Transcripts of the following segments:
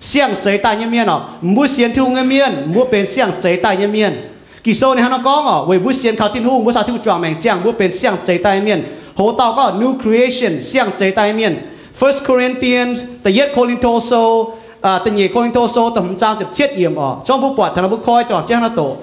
siang-zeix daaih nyei mienh oc. Mbuo sienx Tin-Hungh nyei mienh, mbuo benx siang-zeix daaih nyei mienh. Ging-Sou ninh hnangv naaiv gorngv oc, weic mbuo sienx kaux Tin-Hungh, mbuo caux Tin-Hungh juangc maengc ziangh, mbuo benx siang-zeix daaih nyei mienh. Hoc dauh gorngv new creation, siang-zeix daaih nyei mienh. First Corinthians, da'yietv Ko^lin^to Sou, da'nyeic Ko^lin^to Sou da'hmz zaang ziepc cietv yiemc oc. Zorngv mbuo buatc taux naaiv mbuo koi juangc jienv hnangv naaiv doqc.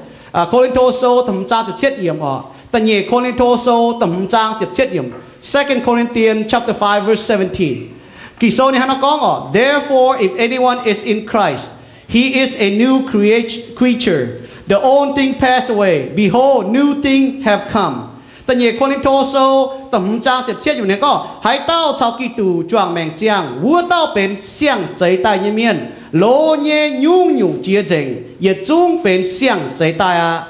Ko^lin^to Sou da'hmz zaang ziepc cietv yiemc oc. Da'nyeic Ko^lin^to Sou da'hmz zaang ziepc cietv yiemc. Second Corinthians chapter five verse seventeen. Ging-Sou ninh hnangv naaiv gorngv oc, Therefore, if anyone is in Christ, he is a new creat- creature. The old thing passed away. Behold, new thing have come. Da'nyeic Ko^lin^to Sou da'hmz zaang ziepc cietv yiemc ninh gorngv, haaix dauh caux Giduc juangc maengc ziangh, wuov dauh benx siang-zeix daaih nyei mienh. Loz nyei nyungc-nyungc jiex nzengc, yietc zungv benx siang-zeix daaih aqv.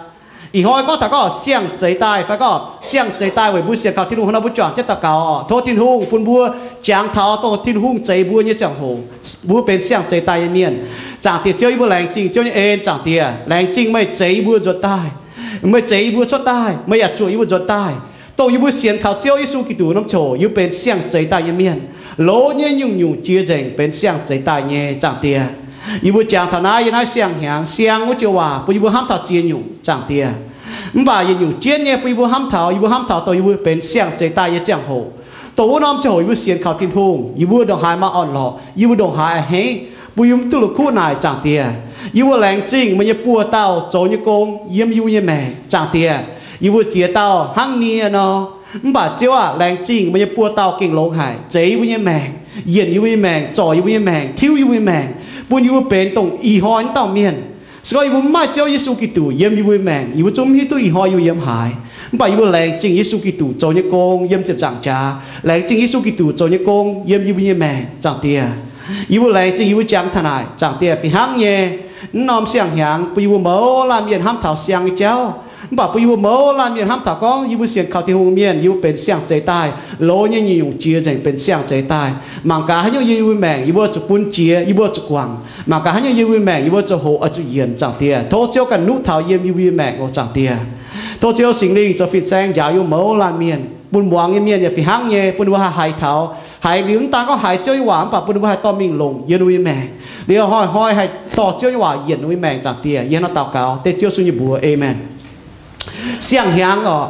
Ih hnoi gorngv taux gorngv siang-zeix daaih fai gorngv siang-zeix daaih weic mbuo sienx kaux Tin-Hungh hnangv nor mbuo juangc jienv daux gaux oc. Tov Tin-Hungh bun mbuo jangx taux dongh Tin-Hungh zeix mbuo nyei ziangh hoc, mbuo benx siang-zeix daaih nyei mienh. Zaangc Diex Ziouv, yie mbuo laengz zingh Ziouv nyei en. Zaangc Diex, laengz zingh meih zeix yie mbuo nzuonx daaih, meih zeix yie mbuo cuotv daaih, meih yaac zuoqc yie mbuo nzuonx daaih. Dongh yie mbuo sienx kaux Ziouv Yesu Giduc norm ziangh hoc yie mbuo benx siang-zeix daaih nyei mienh. Loz nyei nyungc-nyungc jiex nzengc benx siang-zeix daaih nyei. Zaangc Diex, yie mbuo jangx taux naaiv, yiem naaiv siang-hnyangx siang wuov joux waac bun yie mbuo hnamv taux ziex nyungc. Zaangc Diex, mv baac yietc nyungc jienv nyei bun yie mbuo hnamv taux, yie mbuo hnamv taux dongh yie mbuo benx siang-zeix daaih nyei ziangh hoc. Dongh wuov norm ziangh hoc yie mbuo sienx kaux Tin-Hungh, yie mbuo ndongc haaix maaih orn-lorqc, yie mbuo ndongc haaix a'hneiv, bun yie mbuo duqv la'kuqv naaic. Zaangc Diex, yie mbuo laengz zingh meih nyei buoz-dauh zoux nyei gong yiem yie mbuo nyei maengc. Zaangc Diex, yie mbuo ziex dauh hnangv nie nor. Mv baac Ziouv aac, laengz zingh meih nyei buoz-dauh gengh longx haic, zeix yie mbuo nyei maengc, yienc yie mbuo nyei maengc, zorc yie mbuo nyei maengc, tiuv yie mbuo nyei maengc, bun yie mbuo benx dongh ih hnoi nyei dauh mienh. Se gorngv yie mbuo mv maaih Ziouv Yesu Giduc yiem yie mbuo nyei maengc, yie mbuo zungv mv hiuv duqv ih hnoi yie mbuo yiem haaix. Mv baac yie mbuo laengz zingh Yesu Giduc zoux nyei gong yiem ziepc nzaangc jaax, laengz zingh Yesu Giduc zoux nyei gong yiem yie mbuo nyei maengc. Zaangc Diex, yie mbuo laengz zingh, yie mbuo jangx taux naaic. Zaangc Diex, fih hnangv nyei, naaiv norm siang-hnyangx bun yie mbuo mouz laanh mienh hnamv taux siang nyei jauv. Mv baac bun yie mbuo mouz laanh mienh hnamv taux gorngv yie mbuo sienx kaux Tin-Hungh mienh, yie mbuo benx siang-zeix daaih, loz nyei nyungc-nyungc jiex nzengc benx siang-zeix daaih. Mangc gaax haaix nyungc yiem yie mbuo maengc yie mbuo zuqc bun jiex, yie mbuo zuqc guangc. Mangc gaax haaix nyungc yiem yie mbuo maengc yie mbuo zuqc hoqc, oix zuqc yienc. Zaangc Diex, tov Ziouv ganh nuqv taux yiem yie mbuo nyei maengc oc. Zaangc Diex, tov Ziouv Singx Lingh zoux fin-saeng njaaux yie mbuo mouz laanh mienh, bun muangx nyei mienh yaac fih hnangv nyei, bun ninh mbuo haih haiz taux, haiz liuz mv daan gorngv haiz Ziouv nyei waac, mv baac bun ninh mbuo haih dorh mingh longc yiem ninh mbuo nyei maengc. Liuz hnoi-hnoi haih dorh Ziouv nyei waac yienc ninh mbuo nyei maengc. Zaangc Diex, yie hnangv nor daux gaux dengv Ziouv Yesu nyei mbuox, aamen. Siang-hnyangx oc.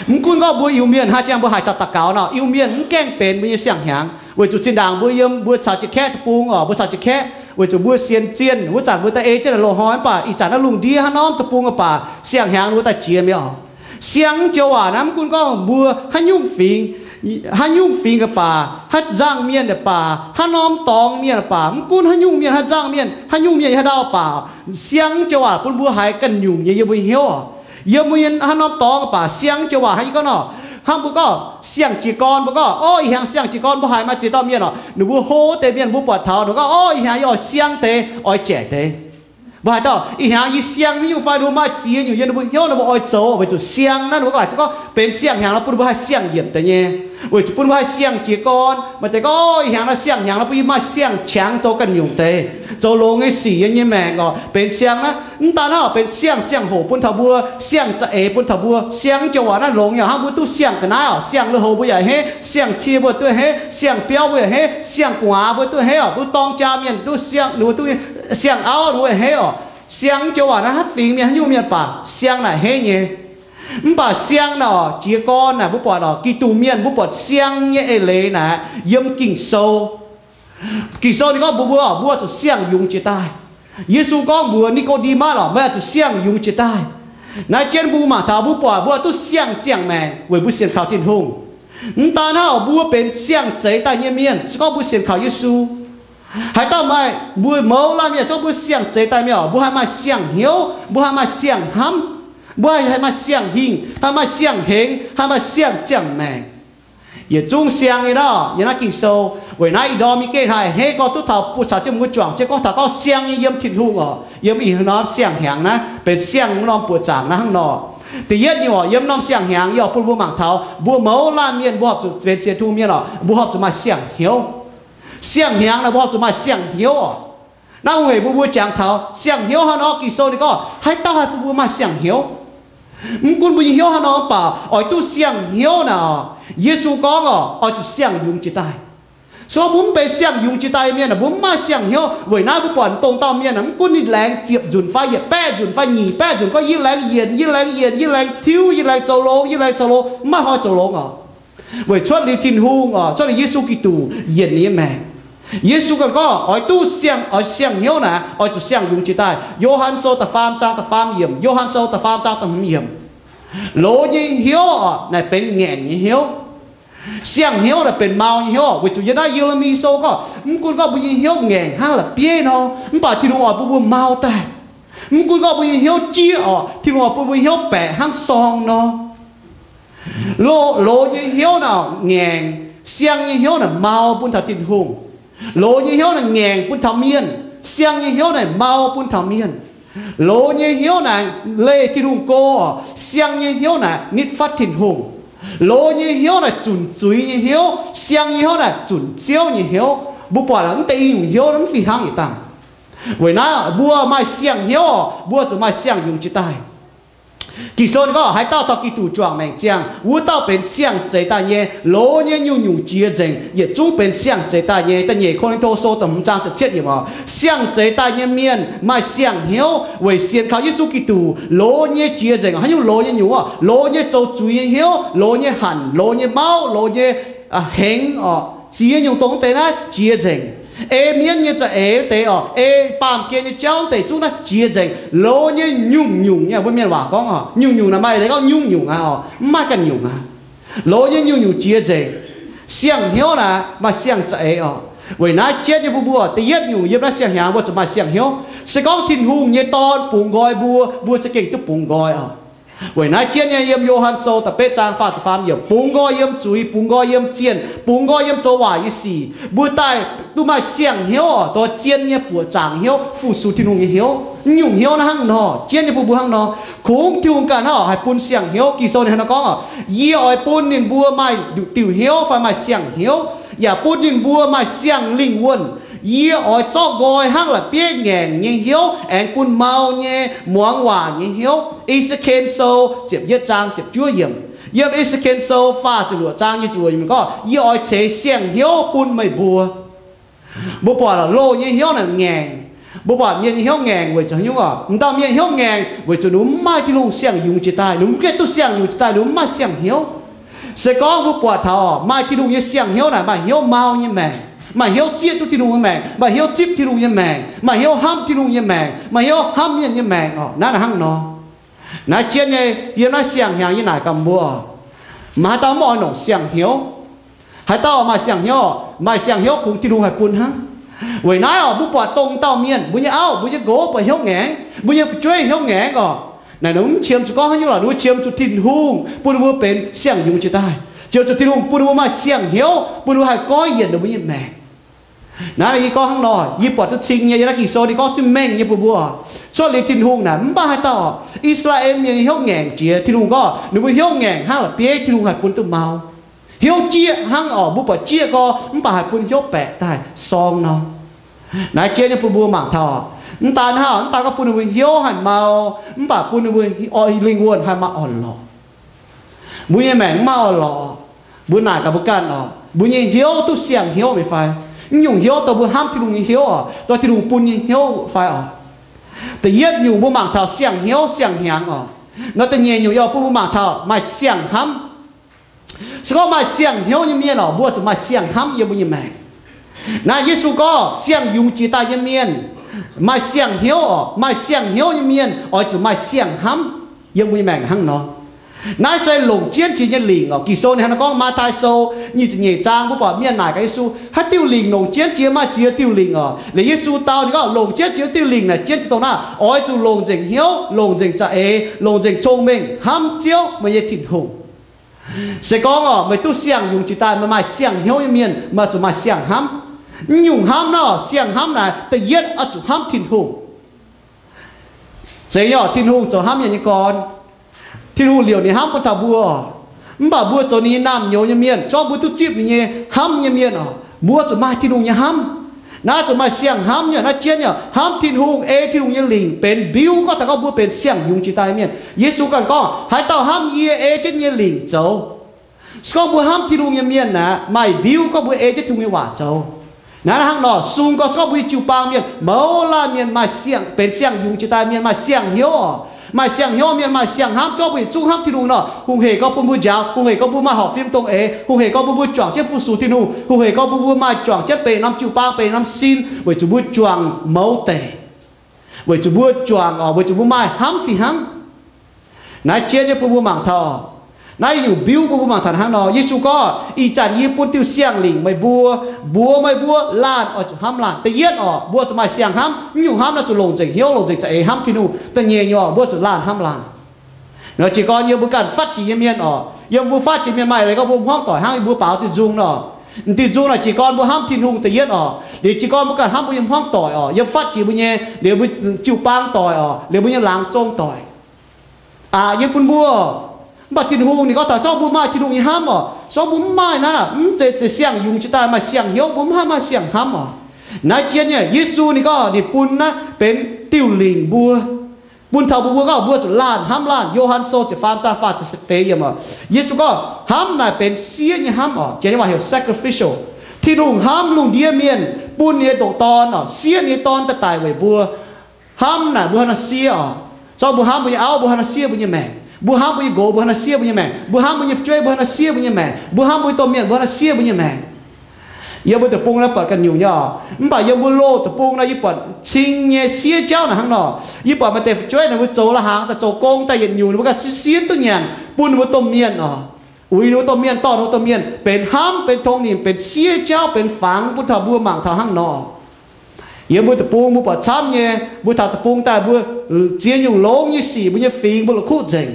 Mv gunv gorngv mbuo Iu-Mienh haaix jangx mbuo haiz taux daux gaux nor, Iu-Mienh mv gaengh benx mbuo nyei siang-hnyangx, weic zuqc zinh ndaangc mbuo yiem mbuo caux Janx-Kaeqv deic-bung oc, mbuo caux Janx-Kaeqv, weic zuqc mbuo sienx zienh wuov zanc mbuo da'ei jienv loz-hnoi, mv baac ih zanc naaiv lungh ndiev hnangv norm deic-bung mv baac siang-hnyangx ninh mbuo daaih jiex mi'aqv oc. Siang joux waac naaiv mv gunv gorngv mbuo haaix nyungc fingx, haaix nyungc fingx yaac baac, haaix nzangc mienh yaac baac, haaix norm dorngx mienh yaac baac, mv gunv haaix nyungc mienh, haaix nzangc mienh, haaix nyungc mienh, haaix ndau baac, siang joux waac bun mbuo haiz ganh nyungc nyei yiem mbuo hnyouv oc. Yiem mbuo nyei haaix norm dorngx baac siang joux waac haaix, yie gorngv nor, hnangv mbuo gorngv siang jiez gorn, mbuo gorngv, orv, ih hnyangx siang jiez gorn, mbuo haiz maaih ziex dauh mienh oc, ninh mbuo hlo deix mienh mbuo buatc taux, ninh mbuo gorngv, orv, ih hnyangx yie oix siang deix, oix jaic deix. Mbuo haaix dauh ih hnyangx yie siang haaix nyungc fai, ninh mbuo maaih ziex nyungc yiem ninh mbuo hnyouv, ninh mbuo oix zoux, weic zuqc siang naaiv ninh mbuo gorngv, gorngv benx siang-hnyangx nor bun mbuo haih siang yienc deix nyei. Weic zuqc bun mbuo haih siang jiez gorn, maaih deix gorngv, orv, ih hnyangx naaiv siang-hnyangx nor bun yie maaih siang-qangx zoux ganh nyungc deix, zoux longx nyei sic yiem nyei maengc oc. Benx siang naaiv mv daan hnangv oc, benx siang ziangh hoc bun taux mbuo, siang za'eix bun taux mbuo. Siang joux waac naaiv longx nyei oc, hnangv mbuo duqv siang ga'naaiv oc, siang lui-houx mbuo yaac a'hneiv, siang cie mbuo duqv a'hneiv, siang biauv mbuo yaac a'hneiv, siang gu'nguaaz mbuo duqv a'hneiv oc, duqv dorng jaa mienh duqv siang, ninh mbuo duqv siang auv ninh mbuo a'hneiv oc. Siang joux waac naaiv hnangv fingx mienh haaix nyungc mienh baac siang naaic a'hneiv nyei. Mv baac siang naaic oc, jiez gorn naaic mbuo buatc oc, Giduc mienh mbuo buatc siang nyei eix leiz naaic yiem Ging-Sou. Ging-Sou ninh gorngv mbuox mbuo, mbuo zuqc siang yungz jiex daaih. Yesu gorngv mbuox Ni^ko^nde^matv oc, meih oix zuqc siang yungz jiex daaih. Naaiv jienv mbuo mangc taux mbuo buatc mbuo duqv siang ziangh maengc weic mbuo sienx kaux Tin-Hungh. Mv daan hnangv oc, mbuo benx siang zeix daaih nyei mienh se gorngv mbuo sienx kaux Yesu. Haaix dauh maaih mbuo mouz laanh mienh se gorngv mbuo siang zeix daaih mienh oc, mbuo haih maaih siang hnyouv, mbuo haih maaih siang hnamv, mbuo haih maaih siang hingh, haih maaih siang hengx, haih maaih siang ziangh maengc. Yietc zungv siang nyei nor, yiem naaiv Ging-Sou. Weic naaiv ih ndorm yie gengh haih a'hneiv gorngv duqv taux buo caux jienv mbuo juangc jienv gorngv taux gorngv siang nyei yiem Tin-Hungh oc, yiem ih norm siang-hnyangx naaiv benx siang norm buoqc zaangc naaiv hnangv nor. Da'yietv nyungc oc, yiem norm siang-hnyangx yie oc bun mbuo mangc taux mbuo mouz laanh mienh mbuo horpc zuqc benx sienx Tin-Hungh mienh oc, mbuo horpc zuqc maaih siang hnyouv. Siang-hnyangx naaic mbuo horpc zuqc maaih siang hnyouv oc. Naaiv weic mbuo mbuo jangx taux siang hnyouv hnangv nor, Ging-Sou ninh gorngv haaix dauh haih bun mbuo maaih siang hnyouv? Mv gunv mbuo nyei hnyouv hnangv nor mv baac oix duqv siang hnyouv naaic oc, Yesu gorngv oc, oix zuqc siang yungz jiex daaih. Se gorngv mbuo mv benx siang-yungz jiex daaih nyei mienh aah, mbuo mv maaih siang-hnyouv. Weic naaiv mbuo buatc dongh dauh mienh aah, mv gunv ninh laengz ziepc nzunc fai yietc baeqv nzunc fai nyic baeqv nzunc, gorngv yie laengz yienc, yie laengz yienc, yie laengz tiuv, yie laengz zoux longx, yie laengz zoux longx, mv maaih hnoi zoux longx oc. Weic cuotv liuz Tin-Hungh oc, cuotv liuz Yesu Giduc yienc ninh nyei maengc. Yesu ganh gorngv oix duqv siang, oix siang-hnyouv naaic, oix zuqc siang-yungz jiex daaih. Yo^han Sou da'faam zaang da'faam yiemc, Yo^han Sou da'faam zaang da'hmz yiemc. Loz nyei hnyouv oc, naaic benx ngaengc nyei hnyouv. Siang-hnyouv naaic benx mau nyei hnyouv. Weic zuqc yiem naaiv Ye^le^mi Sou gorngv, mv gunv gorngv mbuo nyei hnyouv ngaengc hnangv la'bieiv nor, mv baac Tin-Hungh oix bun mbuo mau daaih. Mv gunv gorngv mbuo nyei hnyouv jieqv oc, Tin-Hungh oix bun mbuo hnyouv baeqc hnangv sorng nor. Loz, loz nyei hnyouv naaic ngaengc, siang nyei hnyouv naaic mau bun taux Tin-Hungh. Loz nyei hnyouv naaic ngaengc bun taux mienh, siang nyei hnyouv naaic mau bun taux mienh. Loz nyei hnyouv naaic leih Tin-Hungh go oc, siang nyei hnyouv naaic nitv fatv Tin-Hungh. Loz nyei hnyouv naaic zunc zuiz nyei hnyouv, siang nyei hnyouv naaic zunc Ziouv nyei hnyouv. Mbuo buatc mv deix i nyungc hnyouv mv fih hnangv yietc dangh. Weic naaiv mbuo maaih siang-hnyouv oc, mbuo zuqc maaih siang-yungz jiex daaih. Ging-Sou ninh gorngv haaix dauh caux Giduc juangc maengc ziangh, wuov dauh benx siang-zeix daaih nyei. Loz nyei nyungc-nyungc jiex nzengc, yietc zungv benx siang-zeix daaih nyei. Da'nyeic Ko^lin^to Sou da'hmz zaang ziepc cietv yiemc oc. Siang-zeix daaih nyei mienh maaih siang-hnyouv weic sienx kaux Yesu Giduc. Loz nyei jiex nzengc, haaix nyungc loz nyei nyungc oc, loz nyei zoux zuiz nyei hnyouv, loz nyei hanc, loz nyei mauv, loz nyei hengx oc, ziex nyungc dongh mv deix naaiv jiex nzengc. Ei mienv nyei za'eix mv deix oc, ei baamh gen nyei jauv mv deix zungv naaiv jiex nzengc. Loz nyei nyungc-nyungc nyei, mbuo mienh waac gorngv oc, nyungc-nyungc naaic maaih leiz gorngv nyungc-nyungc aqv oc, mv maaih ganh nyungc aqv. Loz nyei nyungc-nyungc jiex nzengc. Siang-hnyouv naaic maaih siang-za'eix oc. Weic naaiv jienv nyei bun mbuo, da'yietv nyungc yiem naaiv siang-hnyangx mbuo zuqc maaih siang-hnyouv. Se gorngv Tin-Hungh nyei Dorn bungx nqoi mbuo, mbuo za'gengh duqv bungx nqoi oc. Weic naaiv jienv nyei yiem Yo^han Sou da'betv zaang faah ziepc faam yiemc, bungx nqoi yiem zuiz, bungx nqoi yiem zienh, bungx nqoi yiem zoux waaic nyei sic, mbuo daaih duqv maaih siang-hnyouv oc, dongh zien nyei buoqc zaangc hnyouv, fu-sux Tin-Hungh nyei hnyouv. Mv nyungc hnyouv naaiv hnangv nor, jienv nyei bun mbuo hnangv nor. Kungx Tin-Hungh ganh hnangv oc haih bun siang-hnyouv. Ging-Sou ninh hnangv nor gorngv oc, yie oix bun ninh mbuo maaih nduqc diuh hnyouv fai maaih siang-hnyouv, yaac bun ninh mbuo maaih siang-lingh wuonh. Yie oix zorqv nqoi hnangv la'bieiv ngaengc nyei hnyouv aengx bun mau nyei muangx waac nyei hnyouv. E^se^ken Sou ziepc yietv zaang ziepc juov yiemc. Yiem E^se^ken Sou faah ziepc luoqc zaang nyic ziepc luoqc yiemc gorngv, yie oix ceix siang-hnyouv bun meih mbuo. Mbuo buatc loz nyei hnyouv naaic ngaengc. Mbuo buatc mienh nyei hnyouv ngaengc weic zuqc haaix nyungc oc? M'dauh mienh hnyouv ngaengc weic zuqc ninh mbuo mv maaih Tin-Hungh siang-yungz jiex daaih, ninh mbuo mv gaengh duqv siang-yungz jiex daaih, ninh mbuo mv maaih siang-hnyouv. Se gorngv mbuo buatc taux oc, maaih Tin-Hungh nyei siang-hnyouv naaic maaih hnyouv mau nyei maengc, maaih hnyouv zieqv duqv Tin-Hungh nyei maengc, maaih hnyouv zipv Tin-Hungh nyei maengc, maaih hnyouv hnamv Tin-Hungh nyei maengc, maaih hnyouv hnamv mienh nyei maengc oc. Naaiv naaic hnangv nor. Naaiv jienv nyei yiem naaiv siang-hnyangx yie naaic gaax mbuo oc, maaih haaix dauh mv oix longc siang-hnyouv? Haaix dauh maaih siang-hnyouv? Maaih siang-hnyouv kungx Tin-Hungh haih bun hnangv. Weic naaiv oc, mbuo buatc dongh dauh mienh, mbuo nyei auv, mbuo nyei nqox buatc hnyouv ngaengc, mbuo nyei fu'jueiv hnyouv ngaengc oc, naaic ninh mv qiemx zuqc gorngv haaix nyungc lorqc, ninh mbuo qiemx zuqc Tin-Hungh bun ninh mbuo benx siang-yungz jiex daaih, qiemx zuqc Tin-Hungh bun ninh mbuo maaih siang-hnyouv, bun ninh mbuo haih goiv yienc ninh mbuo nyei maengc. Naaiv yie gorngv hnangv nor, yie buatc duqv cing nyei, yie naaiv Ging-Sou ninh gorngv duqv mengh nyei bun mbuo oc. Cuotv liuz Tin-Hungh naaic mv baac haaix dauh oc, I^saa^laa^en Mienh nyei hnyouv ngaengc jiex, Tin-Hungh gorngv ninh mbuo hnyouv ngaengc hnangv la'bieiv, Tin-Hungh haih bun duqv mau. Hnyouv jieqv hnangv oc, mbuo buatc jieqv gorx mv baac haih bun hnyouv baeqc daaih sorng nor. Naaiv jienv nyei bun mbuo mangc taux, mv daan hnangv, mv daan gorngv bun ninh mbuo hnyouv haih mau, mv baac bun ninh mbuo oix lingh wuonh haih maaih orn-lorqc. Mbuo nyei maengc mv maaih orn-lorqc. Mbuo naaic gaax mbuo ganh oc, mbuo nyei hnyouv duqv siang-hnyouv mi'aqv fai? Mv nyungc hnyouv dongh mbuo hnamv Tin-Hungh nyei hnyouv oc, dongh Tin-Hungh bun nyei hnyouv fai oc? Da'yietv nyungc mbuo mangc taux siang-hnyouv siang-hnyangx oc. Nor da'nyeic nyungc yaac bun mbuo mangc taux maaih siang-hnamv. Se gorngv maaih siang-hnyouv nyei mienh oc, mbuo zuqc maaih siang-hnamv yiem mbuo nyei maengc. Naaiv Yesu gorngv siang-yungz jiex daaih nyei mienh maaih siang-hnyouv oc, maaih siang-hnyouv nyei mienh oix zuqc maaih siang-hnamv yiem mbuo nyei maengc hnangv nor. Naaiv se longc jienv jiex nyei lingc oc. Ging-Sou ninh hnangv naaiv gorngv, Matv^taai Sou nyic ziepc nyeic zaang mbuo buatc mienh naaic gaax Yesu, haaix diuh lingc longc jienv jiex, maaih ziex diuh lingc oc. Liuz Yesu dau ninh gorngv longc jienv jiex diuh lingc naaic jienv jiex dongh naaiv, oix zuqc longc nzengc hnyouv, longc nzengc za'eix, longc nzengc cong-mengh hnamv Ziouv meih nyei Tin-Hungh. Se gorngv oc, meih duqv siang-yungz jiex daaih, meih maaih siang-hnyouv nyei mienh, meih zuqc maaih siang-hnamv. Mv nyungc hnamv naaiv oc, siang-hnamv naaic da'yietv oix zuqc hnamv Tin-Hungh. Zeiz nyei oc, Tin-Hungh zoux hnamv mienh nyei gorn. Tin-Hungh liouc ninh hnamv bun taux mbuo oc. Mv baac mbuo zoux ninh nyei naamh nyouz nyei mienh, se gorngv mbuo duqv zipv ninh nyei hnamv nyei mienh oc, mbuo zuqc maaih Tin-Hungh nyei hnamv. Naaiv zuqc maaih siang-hnamv nyei, naaiv jienv nyei hnamv Tin-Hungh, ei Tin-Hungh nyei lingc benx mbiuv gorngv taux gorngv mbuo benx siang-yungz jiex daaih mienh. Yesu ganh gorngv, haaix dauh hnamv yie, ei jienv nyei lingc zoux. Se gorngv mbuo hnamv Tin-Hungh nyei mienh aeqv, maaih mbiuv gorngv mbuo ei jienv Tin-Hungh nyei waac zoux. Naaiv hnangv nor, sung gorngv se gorngv mbuo nyei jiu-baang mienh mouz laanh mienh maaih siang, benx siang-yungz jiex daaih mienh maaih siang-hnyouv oc, maaih siang-hnyouv mienh maaih siang-hnamv, se gorngv mbuo yietc zungv hnamv Tin-Hungh nor, hungh hec gorngv bun mbuo njaaux, hungh hec gorngv mbuo maaih horpc fim dongh eix, hungh hec gorngv mbuo mbuo juangc jienv fu-sux Tin-Hungh, hungh hec gorngv mbuo mbuo maaih juangc jienv benx norm jiu-baang, benx norm sin, weic zuqc mbuo juangc mouz deic, weic zuqc mbuo juangc oc, weic zuqc mbuo maaih hnamv fih hnangv. Naaiv jienv nyei bun mbuo mangc taux oc. Naaiv nyungc mbiuv bun mbuo mangc taux hnangv nor. Yesu gorngv, ih zanc yie bun diuh siang-lingc meih mbuo, mbuox meih mbuo laanh oix zuqc hnamv laanh. Da'yietv oc, mbuo zuqc maaih siang-hnamv. Naaiv nyungc hnamv naaiv zuqc longc nzengc hnyouv, longc nzengc za'eix hnamv Tin-Hungh. Da'nyeic nyungc oc, mbuo zuqc laanh hnamv laanh. Nor jiez gorn yiem mbuo ganh fatv jiex nyei mienh oc, yiem mbuo fatv jiex mienh maaih leiz gorngv mbuo hmuangv doic hnangv yie mbuo baaux diuh nzung nor. Diuh nzung naaic jiez gorn mbuo hnamv Tin-Hungh da'yietv oc. Liuz jiez gorn mbuo ganh hnamv mbuo nyei hmuangv doic oc, yiem fatv jiex mbuo nyei, liuz mbuo jiu-baang doic oc, liuz mbuo nyei laangz zong doic. Aqc nyei bun mbuo. Mv baac Tin-Hungh ninh gorngv taux se gorngv mbuo maaih Tin-Hungh nyei hnamv oc. Se gorngv mbuo mv maaih naaiv, mv zeiz siang-yungz jiex daaih maaih siang-hnyouv, mbuo mv haih maaih siang-hnamv oc. Naaiv jienv nyei Yesu ninh gorngv ninh bun naaiv benx diuh lingc mbuo, bun taux mbuo, mbuo gorngv mbuo zuqc laanh hnamv laanh. Yo^han Sou ziepc faam zaang faah ziepc feix yiemc oc. Yesu gorngv hnamv naaic benx siev nyei hnamv oc. Janx nyei waac heuc sacrificial. Tin-Hungh hnamv lungh ndiev mienh, bun ninh nyei ndoqc Dorn oc, siev ninh nyei Dorn daaih daic weic mbuo. Hnamv naaic mbuo hnangv nor siev oc. Se gorngv mbuo hnamv mbuo nyei auv, mbuo hnangv nor siev mbuo nyei maengc. Mbuo hnamv mbuo nyei nqox, mbuo hnangv nor siev mbuo nyei maengc. Mbuo hnamv mbuo nyei fu'jueiv, mbuo hnangv nor siev mbuo nyei maengc. Mbuo hnamv mbuo nyei domh mienh, mbuo hnangv nor siev mbuo nyei maengc. Yiem mbuo deic-bung naaiv buatc ganh nyungc nyei oc. Mv baac yiem mbuo loz deic-bung naaiv yie buatc cing nyei siev jauv naaic hnangv nor. Yie buatc maaih deix fu'jueiv naaic mbuo zoux la'hnaangx daaih, zoux gong daaih yietc nyungc, ninh mbuo ganh siev duqv nyanc bun ninh mbuo domh mienh oc. Uix ninh mbuo domh mienh, dorh ninh mbuo domh mienh benx hnamv, benx tong nimc, benx siev jauv, benx fangx bun taux mbuo mangc taux hnangv nor. Yiem mbuo deic-bung mbuo buatc camv nyei, mbuo taux deic-bung daaih mbuo ziex nyungc longx nyei sic, mbuo nyei fingx mbuo la'kuqv nzengc.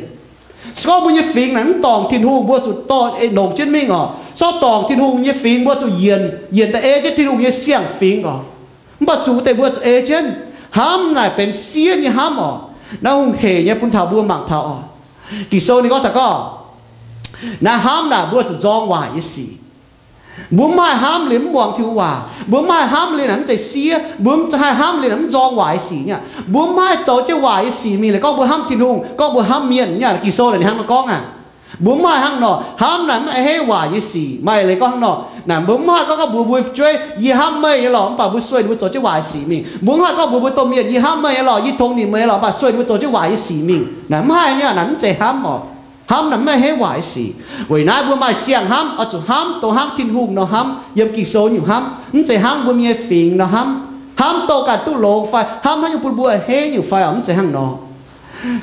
Se gorngv mbuo nyei fingx naaic mv dorngc Tin-Hungh, mbuo zuqc dorh longc jienv mingh oc. Se gorngv dorngc Tin-Hungh nyei fingx, mbuo zuqc yienc, yienc daaih ei jienv Tin-Hungh nyei siang-fingx oc. Mv baac zuqc deix mbuo zuqc ei jienv. Hnamv naaic benx siev nyei hnamv oc. Naaiv hungh hec nyei bun taux mbuo mangc taux oc. Ging-Sou ninh gorngv taux gorngv, naaiv hnamv naaic mbuo zuqc nzorng waaic nyei sic. Mbuo mv haih hnamv liuz mv muangx Tin-Hungh waac. Mbuo mv haih hnamv liuz naaic mv zeiz siev. Mbuo mv haih hnamv liuz naaic mv nzorng waaic nyei sic nyei. Mbuo mv haih zoux jienv waaic nyei sic mingh liuz gorngv mbuo hnamv Tin-Hungh, gorngv mbuo hnamv mienh nyei. Ging-Sou naaic ninh hnangv nor gorngv aqv. Mbuo mv haih hnangv nor. Hnamv naaic mv a'hneiv waaic nyei sic. Maaih leiz gorngv hnangv nor, naaic mbuo mv haih gorngv, gorngv mbuox mbuo nyei fu'jueiv, yie hnamv meih nyei lorqc, mv baac mbuo sueih ninh mbuo zoux jienv waaic sic mingh. Mbuo mv haih gorngv mbuox mbuo domh mienh, yie hnamv meih nyei lorqc, yie tong nimc meih nyei lorqc, mv baac sueih ninh mbuo zoux jienv waaic nyei sic mingh. Naaic mv haih nyei. Naaic mv zeiz hnamv oc. Hnamv naaic mv a'hneiv waaic nyei sic. Weic naaiv mbuo maaih siang-hnamv oix zuqc hnamv dongh hnangv Tin-Hungh nor hnamv, yiem Ging-Sou nyungc hnamv. Mv zeiz hnangv mbuo nyei fingx nor hnamv, hnamv dongh ganh duqv longx fai hnamv haaix nyungc bun mbuo a'hneiv nyungc fai oc. Mv zeiz hnangv nor.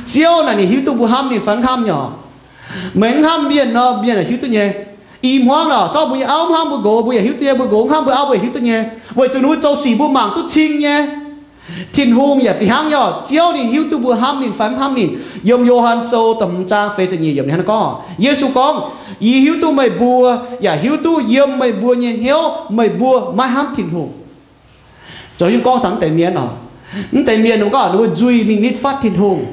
Ziouv naaic ninh hiuv duqv mbuo hnamv ninh fai mv hnamv nyei oc. Meih mv hnamv mienh nor, mienh naaic hiuv duqv nyei. I hmuangv lorqc, zorqv mbuo nyei auv mv hnamv mbuo nqox, mbuo yaac hiuv duqv nyei, mbuo nqox mv hnamv mbuo auv, mbuo yaac hiuv duqv nyei, weic zuqc ninh mbuo zoux sic mbuo mangc duqv cing nyei. Tin-Hungh yaac fih hnangv nyei oc. Ziouv ninh hiuv duqv mbuo hnamv ninh fai mv hnamv ninh. Yiem Yo^han Sou da'hmz zaang feix ziepc nyeic yiemc ninh hnangv naaiv gorngv, Yesu gorngv, Yie hiuv duqv meih mbuo, yaac hiuv duqv yiem meih mbuo nyei hnyouv meih mbuo maiv hnamv Tin-Hungh. Zoux hiuv gorngv taux mv deix mienh oc. Mv deix mienh ninh mbuo gorngv ninh mbuo nzuih mingh nitv fatv Tin-Hungh.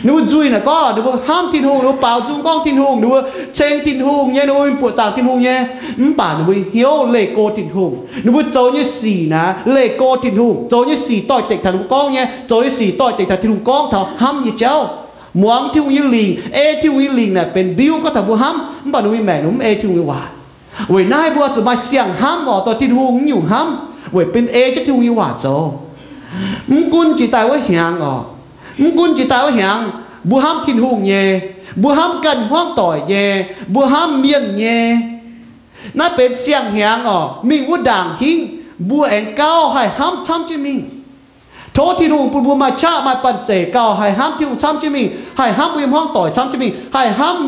Ninh mbuo nzuih naaic gorngv ninh mbuo hnamv Tin-Hungh, ninh mbuo baaux nzung gorngv Tin-Hungh, ninh mbuo ceng Tin-Hungh nyei, ninh mbuo mingh buoqc zaangc Tin-Hungh nyei. Mv baac ninh mbuo hnyouv leih go Tin-Hungh. Ninh mbuo zoux nyei sic naaic leih go Tin-Hungh. Zoux nyei sic doix-dekc taux ninh mbuo gorngv nyei. Zoux nyei sic doix-dekc taux Tin-Hungh gorngv taux hnamv nyei jauv. Muangx Tin-Hungh nyei lingc, ei Tin-Hungh nyei lingc naaic benx mbiuv gorngv taux mbuo hnamv. Mv baac ninh mbuo maengc ninh mbuo mv ei Tin-Hungh nyei waac. Weic naaiv mbuo zuqc maaih siang-hnamv oc, dorh Tin-Hungh nyungc hnamv, weic benx ei jienv Tin-Hungh nyei waac zoux. Mv gunv jiex daaih wuov hnyangx oc, mv gunv jiex daaih wuov hnyangx, mbuo hnamv Tin-Hungh nyei, mbuo hnamv ganh hmuangv doic nyei, mbuo hnamv mienh nyei, naaiv benx siang-hnyangx oc. Mingh wuov ndaangc hingv mbuo aengx gauh haih hnamv camv jienv mingh. Tov Tin-Hungh bun mbuo maaih qaqv maaih banh zeic gauh haih hnamv Tin-Hungh camv jienv mingh, haih hnamv mbuo nyei hmuangv doic camv jienv mingh, haih hnamv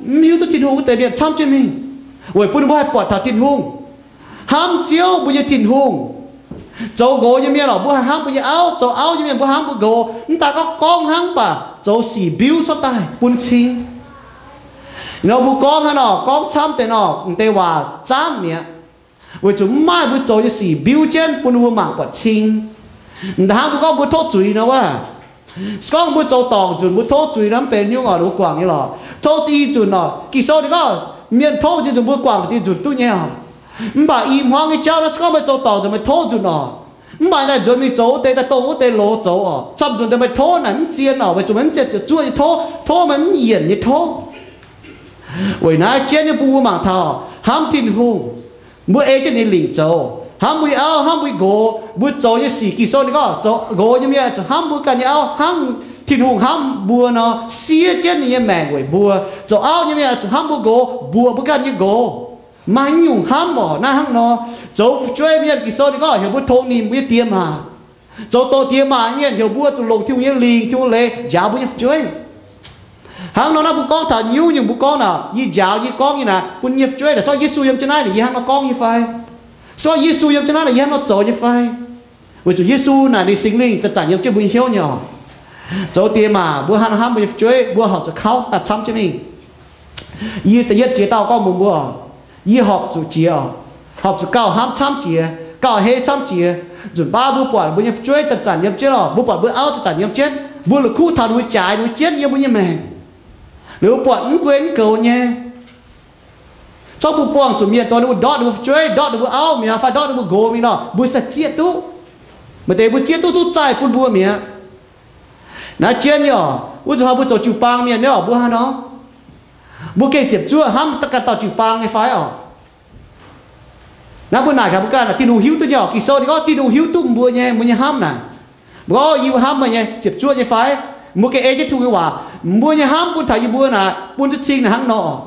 mv hiuv duqv Tin-Hungh wuov deix mienh camv jienv mingh, weic bun mbuo haih buatc taux Tin-Hungh, hnamv Ziouv mbuo nyei Tin-Hungh. Zoux nqox nyei mienh oc, mbuo haih hnamv mbuo nyei auv. Zoux auv nyei mienh mbuo hnamv mbuo nqox. Mv daaih gorngv gorngv hnangv, mv baac zoux sic mbiuv cuotv daaih bun cing. Nor mbuo gorngv hnangv nor, gorngv camv deix nor, m'deix waac zaanv mi'aqv, weic zuqc mv maaih mbuo zoux nyei sic mbiuv jienv bun mbuo mangc buatc cing. M'daaih hnangv mbuo gorngv mbuo tov zuiz nor wuov, se gorngv mbuo zoux dorngc nzunc mbuo tov zuiz nor, mv benx nyungc oc, mbuo guangc nyei lorqc. Tov i nzunc oc, Ging-Sou ninh gorngv mienh tov mbuo ziex nzunc mbuo guangc ziex nzunc duqv nyei oc. Mv baac i hmuangv nyei jauv nor, se gorngv meih zoux dorngc nzunc meih tov nzunc oc. Mv baac daaih nzuonx mingh zoux wuov deix, daaih dongh wuov deix loz zoux oc, camv nzunc daaih meih tov naaic mv zien oc, weic zuqc meih mv ziepc zuoqv zuoqv nyei tov, tov meih mv yienc nyei tov. Weic naaiv jienv nyei bun mbuo mangc taux hnamv Tin-Hungh, mbuo ei jienv ninh lingc zoux, hnamv mbuo nyei auv, hnamv mbuo nyei nqox. Mbuo zoux nyei sic, Ging-Sou ninh gorngv zoux nqox nyei mienh zuqc hnamv mbuo ganh nyei auv hnangv Tin-Hungh hnamv mbuo nor, siev jienv ninh nyei maengc weic mbuo. Zoux auv nyei mienh zuqc hnamv mbuo nqox mbuoqc mbuo ganh nyei nqox. Maaih nyungc hnamv oc naaiv hnangv nor. Zoux fu'jueiv mienh, Ging-Sou ninh gorngv heuc mbuo tongx nimc mbuo nyei diex maac. Zoux doqc diex maac mienh heuc mbuo zuqc longc Tin-Hungh nyei lingc, Tin-Hungh leiz njaaux mbuo nyei fu'jueiv. Hnangv nor naaiv mbuo gorngv taux nyungc-nyungc, mbuo gorngv naaic, yie njaaux, yie gorngv nyei naaic bun yie nyei fu'jueiv naaic, se gorngv Yesu yiem jienv naaiv naaic yie hnangv nor gorngv nyei fai? Se gorngv Yesu yiem jienv naaiv naaic yie hnangv nor zoux nyei fai? Weic zuqc Yesu naaic ninh Singx Lingh zanc-zanc yiem jienv mbuo nyei hnyouv nyei oc. Zoux diex maac mbuo hnangv nor hnamv mbuo nyei fu'jueiv, mbuo horpc zuqc kauv daaih camv jienv mingh. Yie da'yietv ziex dauh gorngv mbuox mbuo oc, yie horpc zuqc jiex oc, horpc zuqc gauh hnamv camv jiex, gauh heiv camv jiex. Nzunc baav mbuo buatc mbuo nyei fu'jueiv zanc-zanc yiem jienv oc, mbuo buatc mbuo auv zanc-zanc yiem jienv, mbuo la'kuqv taux ninh mbuo jaaix ninh mbuo jienv yiem mbuo nyei maengc. Ninh mbuo buatc mv guei mv goux nyei. Zorqv mbuo buangh zuqc mienh dongh ninh mbuo ndortv ninh mbuo fu'jueiv, ndortv ninh mbuo auv mi'aqv, fai ndortv ninh mbuo nqox mingh nor, mbuo se zieqv duqv. Maaih deix mbuo zieqv duqv, duqv zaih bun mbuo mi'aqv. Naaiv jienv nyei oc, wuov nzunc hnoi mbuo zoux jiu-baang mienh nyei oc, mbuo hnangv nor, mbuo gengh ziepc zuoqv hnamv daaih ganh dauh jiu-baang nyei fai oc? Naaiv mbuo naaic gaax mbuo ganh, Tin-Hungh hiuv duqv nyei oc. Ging-Sou ninh gorngv Tin-Hungh hiuv duqv mbuo nyei, mbuo nyei hnamv naaic. Mbuo gorngv, yie mbuo hnamv meih nyei ziepc zuoqv nyei fai? Mbuo gengh ei jienv Tin-Hungh nyei waac. Mbuo nyei hnamv bun taux yie mbuo naaic, bun duqv cing naaic hnangv nor.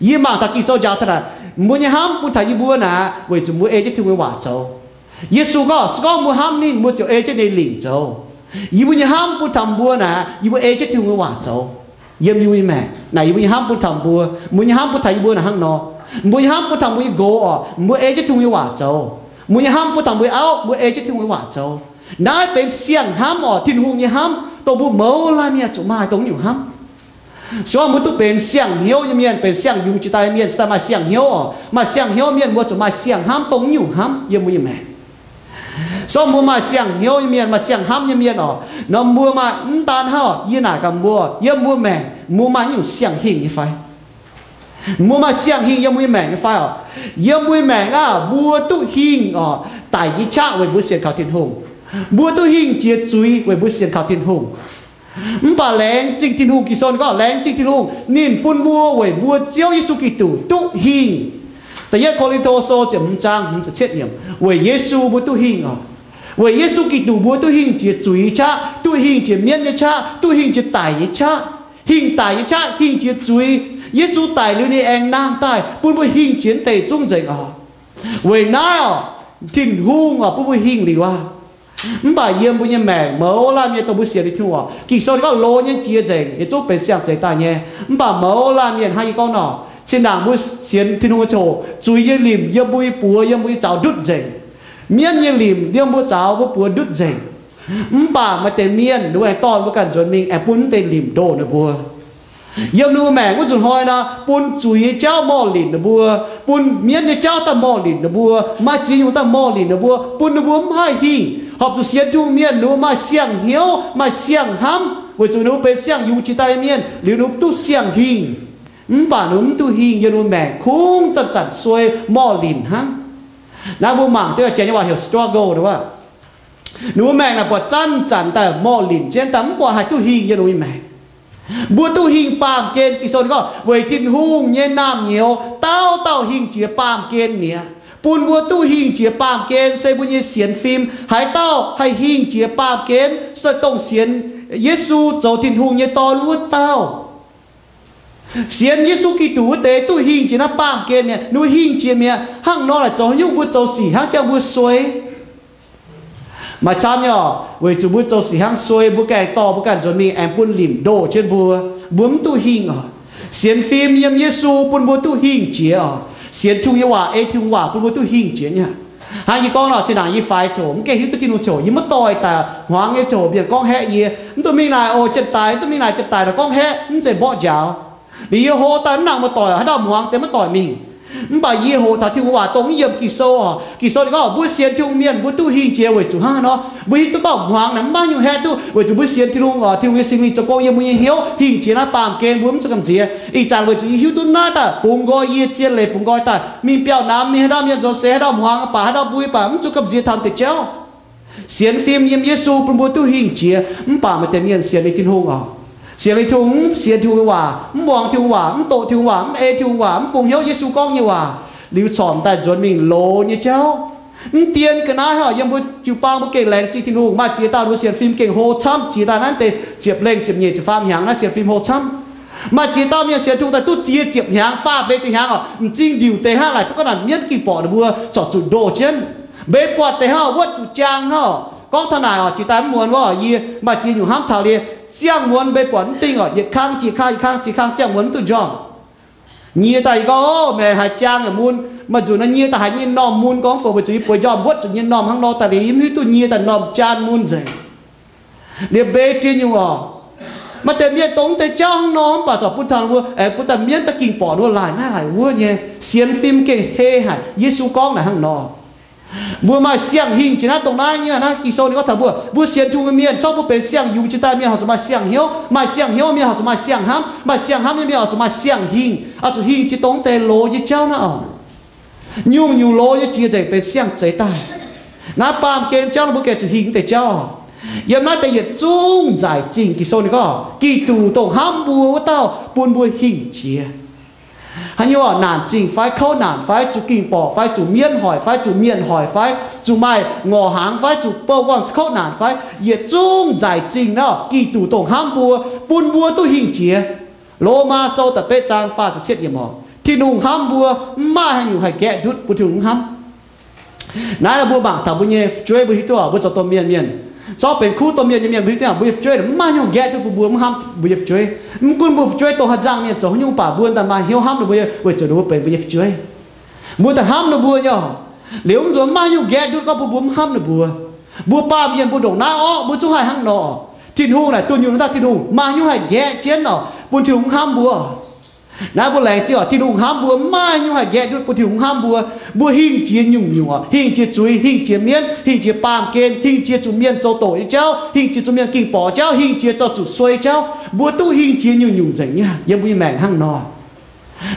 Yie mangc taux Ging-Sou njaaux taux naaic, mbuo nyei hnamv bun taux yie mbuo naaic weic zuqc mbuo ei jienv Tin-Hungh nyei waac zoux. Yesu gorngv, se gorngv mbuo hnamv ninh, mbuo ziouc ei jienv ninh lingc zoux. Yie mbuo nyei hnamv bun taux mbuo naaic, yie mbuo ei jienv Tin-Hungh nyei waac zoux. Yiem yie mbuo nyei maengc naaic, yie mbuo nyei hnamv bun taux mbuo, mbuo nyei hnamv bun taux yie mbuo naaic hnangv nor. Mbuo nyei hnamv bun taux mbuo nyei nqox oc, mbuo ei jienv Tin-Hungh nyei waac zoux. Mbuo nyei hnamv bun taux mbuo nyei auv, mbuo ei jienv Tin-Hungh nyei waac zoux. Naaiv benx siang-hnamv oc, Tin-Hungh nyei hnamv, dongh mbuo mouz laanh mienh zuqc maaih dongh nyungc hnamv. Se gorngv mbuo duqv benx siang-hnyouv nyei mienh, benx siang-yungz jiex daaih nyei mienh, cingx daaih maaih siang-hnyouv oc. Maaih siang-hnyouv mienh mbuo zuqc maaih siang-hnamv dongh nyungc hnamv yiem mbuo nyei maengc. Se gorngv mbuo maaih siang-hnyouv nyei mienh, maaih siang-hnamv nyei mienh oc, nor mbuo maaih mv daan hnangv oc, yie naaic gaax mbuo, yiem mbuo maengc mbuo maaih nyungc siang-hingh nyei fai? Mbuo maaih siang-hingh yiem mbuo nyei maengc nyei fai oc? Yiem mbuo nyei maengc naaiv mbuo duqv hingh oc, daic nyei qaqv weic mbuo sienx kaux Tin-Hungh. Mbuo duqv hingh jiex zuiz weic mbuo sienx kaux Tin-Hungh. Mv baac laengz zingh Tin-Hungh, Ging-Sou ninh gorngv laengz zingh Tin-Hungh, ninh bun mbuo weic mbuo Ziouv Yesu Giduc duqv hingh. Da'yietv Ko^lin^to Sou ziepc hmz zaang hmz ziepc cietv yiemc, weic Yesu mbuo duqv hingh oc. Weic Yesu Giduc mbuo duqv hingh jiex zuiz qaqv, duqv hingh jiex mienv nyei qaqv, duqv hingh jiex daic nyei qaqv. Hingh daic nyei qaqv hingh jiex zuiz. Yesu daic liuz ninh aengx nangh daaih bun mbuo hingh jiex deix zungv nzengc oc. Weic naaiv oc, Tin-Hungh oc bun mbuo hingh liuz aqv. Mv baac yiem mbuo nyei maengc mouz laanh mienh dongh mbuo sienx Tin-Hungh oc, Ging-Sou ninh gorngv loz nyei jiex nzengc, yietc zungv benx siang-zeix daaih nyei. Mv baac mouz laanh mienh hnangv yie gorngv nor, zinh ndaangc mbuo sienx Tin-Hungh nyei ziangh hoc, zuiz nyei limc yiem mbuo nyei buoz, yiem mbuo nyei zaux ndutv nzengc. Mienv nyei limc yiem mbuo zaux mbuo buoz ndutv nzengc. Mv baac maaih deix mienh ninh mbuo aengx dorh mbuo ganh nzuonx mingh aengx bun mv deix limc ndoh ninh mbuo. Yiem ninh mbuo maengc wuov nzunc hnoi nor, bun zuiz nyei jauv morh linc ninh mbuo, bun mienv nyei jauv daaih morh linc ninh mbuo, maaih ziex nyungc daaih morh linc ninh mbuo, bun ninh mbuo mv haih hingh. Horpc zuqc sienx Tin-Hungh mienh ninh mbuo maaih siang-hnyouv, maaih siang-hnamv, weic zuqc ninh mbuo benx siang-yungz jiex daaih nyei mienh liuz ninh mbuo duqv siang-hingh. Mv baac ninh mbuo mv duqv hingh, yiem ninh mbuo maengc kungx zanc-zanc suei morh linc hnangv. Naaiv mbuo mangc deix Janx nyei waac heuc struggle wuov. Ninh mbuo maengc naaic buatc zanc-zanc daaih morh linc jienv daaih, mv buatc haih duqv hingh yiem ninh mbuo nyei maengc. Mbuo duqv hingh baamh gen, Ging-Sou ninh gorngv weic Tin-Hungh nyei naamh nyouz dauh dauh hingh jiex baamh gen mi'aqv, bun mbuo duqv hingh jiex baamh gen. Se mbuo nyei sienx fim haaix dauh haih hingh jiex baamh gen? Se dongh sienx Yesu zoux Tin-Hungh nyei Dorn wuov dauh. Sienx Yesu Giduc wuov deix duqv hingh jiex naaiv baamh gen mi'aqv. Ninh mbuo hingh jiex mi'aqv. Hnangv nor naaic zoux haaix nyungc mbuo zoux sic hnangv jangx mbuo suei? Maaih camv nyei oc. Weic zuqc mbuo zoux sic hnangv suei, mbuo gengh dorh mbuo ganh nzuonx mingh aengx bun limc ndoh jienv mbuo. Mbuo mv duqv hingh oc. Sienx fim yiem Yesu bun mbuo duqv hingh jiex oc. Sienx Tin-Hungh nyei waac, ei Tin-Hungh waac bun mbuo duqv hingh jiex nyei. Hnangv yie gorngv nor, zinh ndaangc yie faix ziangh hoc mv gaengh hiuv duqv Tin-Hungh ziangh hoc, yie maiv doix daaih hmuangx nyei ziangh hoc mienh gorngv haeqv yie, mv duqv mingh naaic oc, jienv daaih, mv duqv mingh naaic, jienv daaih nor gorngv haeqv, mv zeiz mborqv njaaux. Liuz yie hlo daaih mv nangc muoz-doic, haaix dauh hmuangx deix maiv doix mingh. Mv baac yie hoqc taux Tin-Hungh waac dongh mv yiem Ging-Sou oc. Ging-Sou ninh gorngv mbuo sienx Tin-Hungh mienh mbuo duqv hingh jiex weic zuqc hnangv haaix nor. Mbuo hiuv duqv gorngv hmuangx naaic mv maaih nyungc haeqv duqv, weic zuqc mbuo sienx Tin-Hungh oc, Tin-Hungh nyei Singx Lingh zoux gong yiem mbuo nyei hnyouv hingh jiex naaiv baamh gen, mbuo mv zuqc gamh nziex. Ih zanc weic zuqc yie hiuv duqv naaiv daaih bungx nqoi yie zien leiz bungx nqoi daaih mingh biauv namx, mingh haaix dauh mienh nzuonx seix, haaix dauh hmuangx baac, haaix dauh mbui baac, mv zuqc gamh nziex taux deix jauv. Sienx fim yiem Yesu bun mbuo duqv hingh jiex, mv baac maaih deix mienh sienx ninh Tin-Hungh oc, Sienx Tin-Hungh, mv sienx Tin-Hungh nyei waac, mv muangx Tin-Hungh waac, mv doqc Tin-Hungh waac, mv ei Tin-Hungh waac, mv bungx hnyouv Yesu gorngv nyei waac, liuz corc daaih nzuonx mingh loz nyei jauv. Mv dien ga'naaiv haic, yiem mbuo jiu-baang mbuo gengh laengz zingh Tin-Hungh. Maaih ziex dauh mbuo sienx fim gengh hlo camv, jiex daaih naaiv deix ziepc lengh ziepc nyeic ziepc faam hnyangx naaiv sienx fim hlo camv. Maaih ziex dauh mienh sienx Tin-Hungh daaih duqv ziex ziepc hnyangx, faah feix ziepc hnyangx oc, m'zing ndiuc deix hnangv, laaic duqv gorngv naaic mienv ging borqc ninh mbuo corc zuqc ndoh jienv. Mbeix buatc deix hnangv, wuotv zuqc jaang hnangv. Gorngv taux naaic oc, jiex daaih mv muonz wuov, yie maaih ziex nyungc hnamv taux liuz, ziangh muonz mbeix buatc mv dingh oc, yietc kang jiex kang, yietc kang jiex kang, ziangh muonz mv duqv njormh. Nyie daaih yie gorngv, Ov, maengc haaix jaang yaac mun. Maaih nzunc naaiv nyie daaih haiz nyei m'normh mun gorngv fou, weic zuqc yie bueix njormh wuotv zuqc nyei m'normh hnangv nor daaih liuz, yie mv hiuv duqv nyie daaih m'normh jaan mun nzengc. Liuz mbeix ziex nyungc oc, maaih deix mienh dongh mv deix jauv hnangv nor, mv baac corc bun taux mbuo, aengx bun daaih mienv daaih ging borqc ninh mbuo laaic naaiv laaic wuov nyei. Sienx fim gengh heh haic. Yesu gorngv naaic hnangv nor. Mbuo maaih siang-hingh jiex naaiv dongh naaiv nyei naaiv. Ging-Sou ninh gorngv taux mbuo, mbuo sienx Tin-Hungh nyei mienh, corc mbuo benx siang-yungz jiex daaih mienh horpc zuqc maaih siang-hnyouv. Maaih siang-hnyouv mienh horpc zuqc maaih siang-hnamv. Maaih siang-hnamv nyei mienh horpc zuqc maaih siang-hingh, oix zuqc hingh jiex dongh mv deix loz nyei jauv naaiv oc. Nyungc-nyungc loz nyei jiex nzengc benx siang-zeix daaih. Naaiv baamh gen jauv mbuo gengh zuqc hingh mv deix jauv. Yiem naaiv deix yietc zungv nzaic zingh. Ging-Sou ninh gorngv Giduc dongh hnamv mbuo wuov dauh bun mbuo hingh jiex. Haaix nyungc naanc zingh fai, kouv naanc fai, zuqc ging borqc fai, zuqc mienv hoic fai, zuqc mienh hoic fai, zuqc maaih ngorc hnaangx fai, zuqc bouh buangh kouv naanc fai, yietc zungv nzaic zingh naaiv Giduc dongh hnamv mbuo, bun mbuo duqv hingh jiex. Lomaa Sou da'betv zaang faah ziepc cietv yiemc oc, Tin-Hungh hnamv mbuo, mv maaih haaix nyungc haih nqaeqv ndutv bun Tin-Hungh mv hnamv. Naaiv nor mbuo mangc taux mbuo nyei fu'jueiv mbuo hiuv duqv, mbuo zoux domh mienh mienh, zorqv benx kuv domh mienh nyei mienh mbuo hiuv duqv, mbuo nyei fu'jueiv mv maaih haaix nyungc nqaeqv duqv bun mbuo mv hnamv mbuo nyei fu'jueiv. Mv gunv mbuo fu'jueiv dongh haaix nzangc mienh zoux haaix nyungc baac mbuo daaih maaih hnyouv hnamv ninh mbuo, weic zuqc ninh mbuo benx mbuo nyei fu'jueiv. Mbuo daaih hnamv ninh mbuo nyei oc. Liuz mv nzuonx mv maaih haaix nyungc nqaeqv ndutv gorngv bun mbuo mv hnamv ninh mbuo. Mbuo baamh mienh mbuo ndongc naaiv orqv, mbuo zungv haih hnangv nor. Tin-Hungh naaic dunh yunh wuov dauh Tin-Hungh, maaih haaix nyungc haih nqaeqv jienv oc bun Tin-Hungh mv hnamv mbuo? Naaiv mbuo laengz zingh oc, Tin-Hungh hnamv mbuo, mv maaih haaix nyungc haih nqaeqv ndutv bun Tin-Hungh mv hnamv mbuo. Mbuo hingh jiex nyungc-nyungc oc, hingh jiex zuiz, hingh jiex mienv, hingh jiex baamh gen, hingh jiex zuqc mienh zoux doqc nyei jauv, hingh jiex zuqc mienh ging borqc jauv, hingh jiex zorqv zuqc suei jauv. Mbuo duqv hingh jiex nyungc-nyungc nzengc nyei yiem mbuo nyei maengc hnangv nor.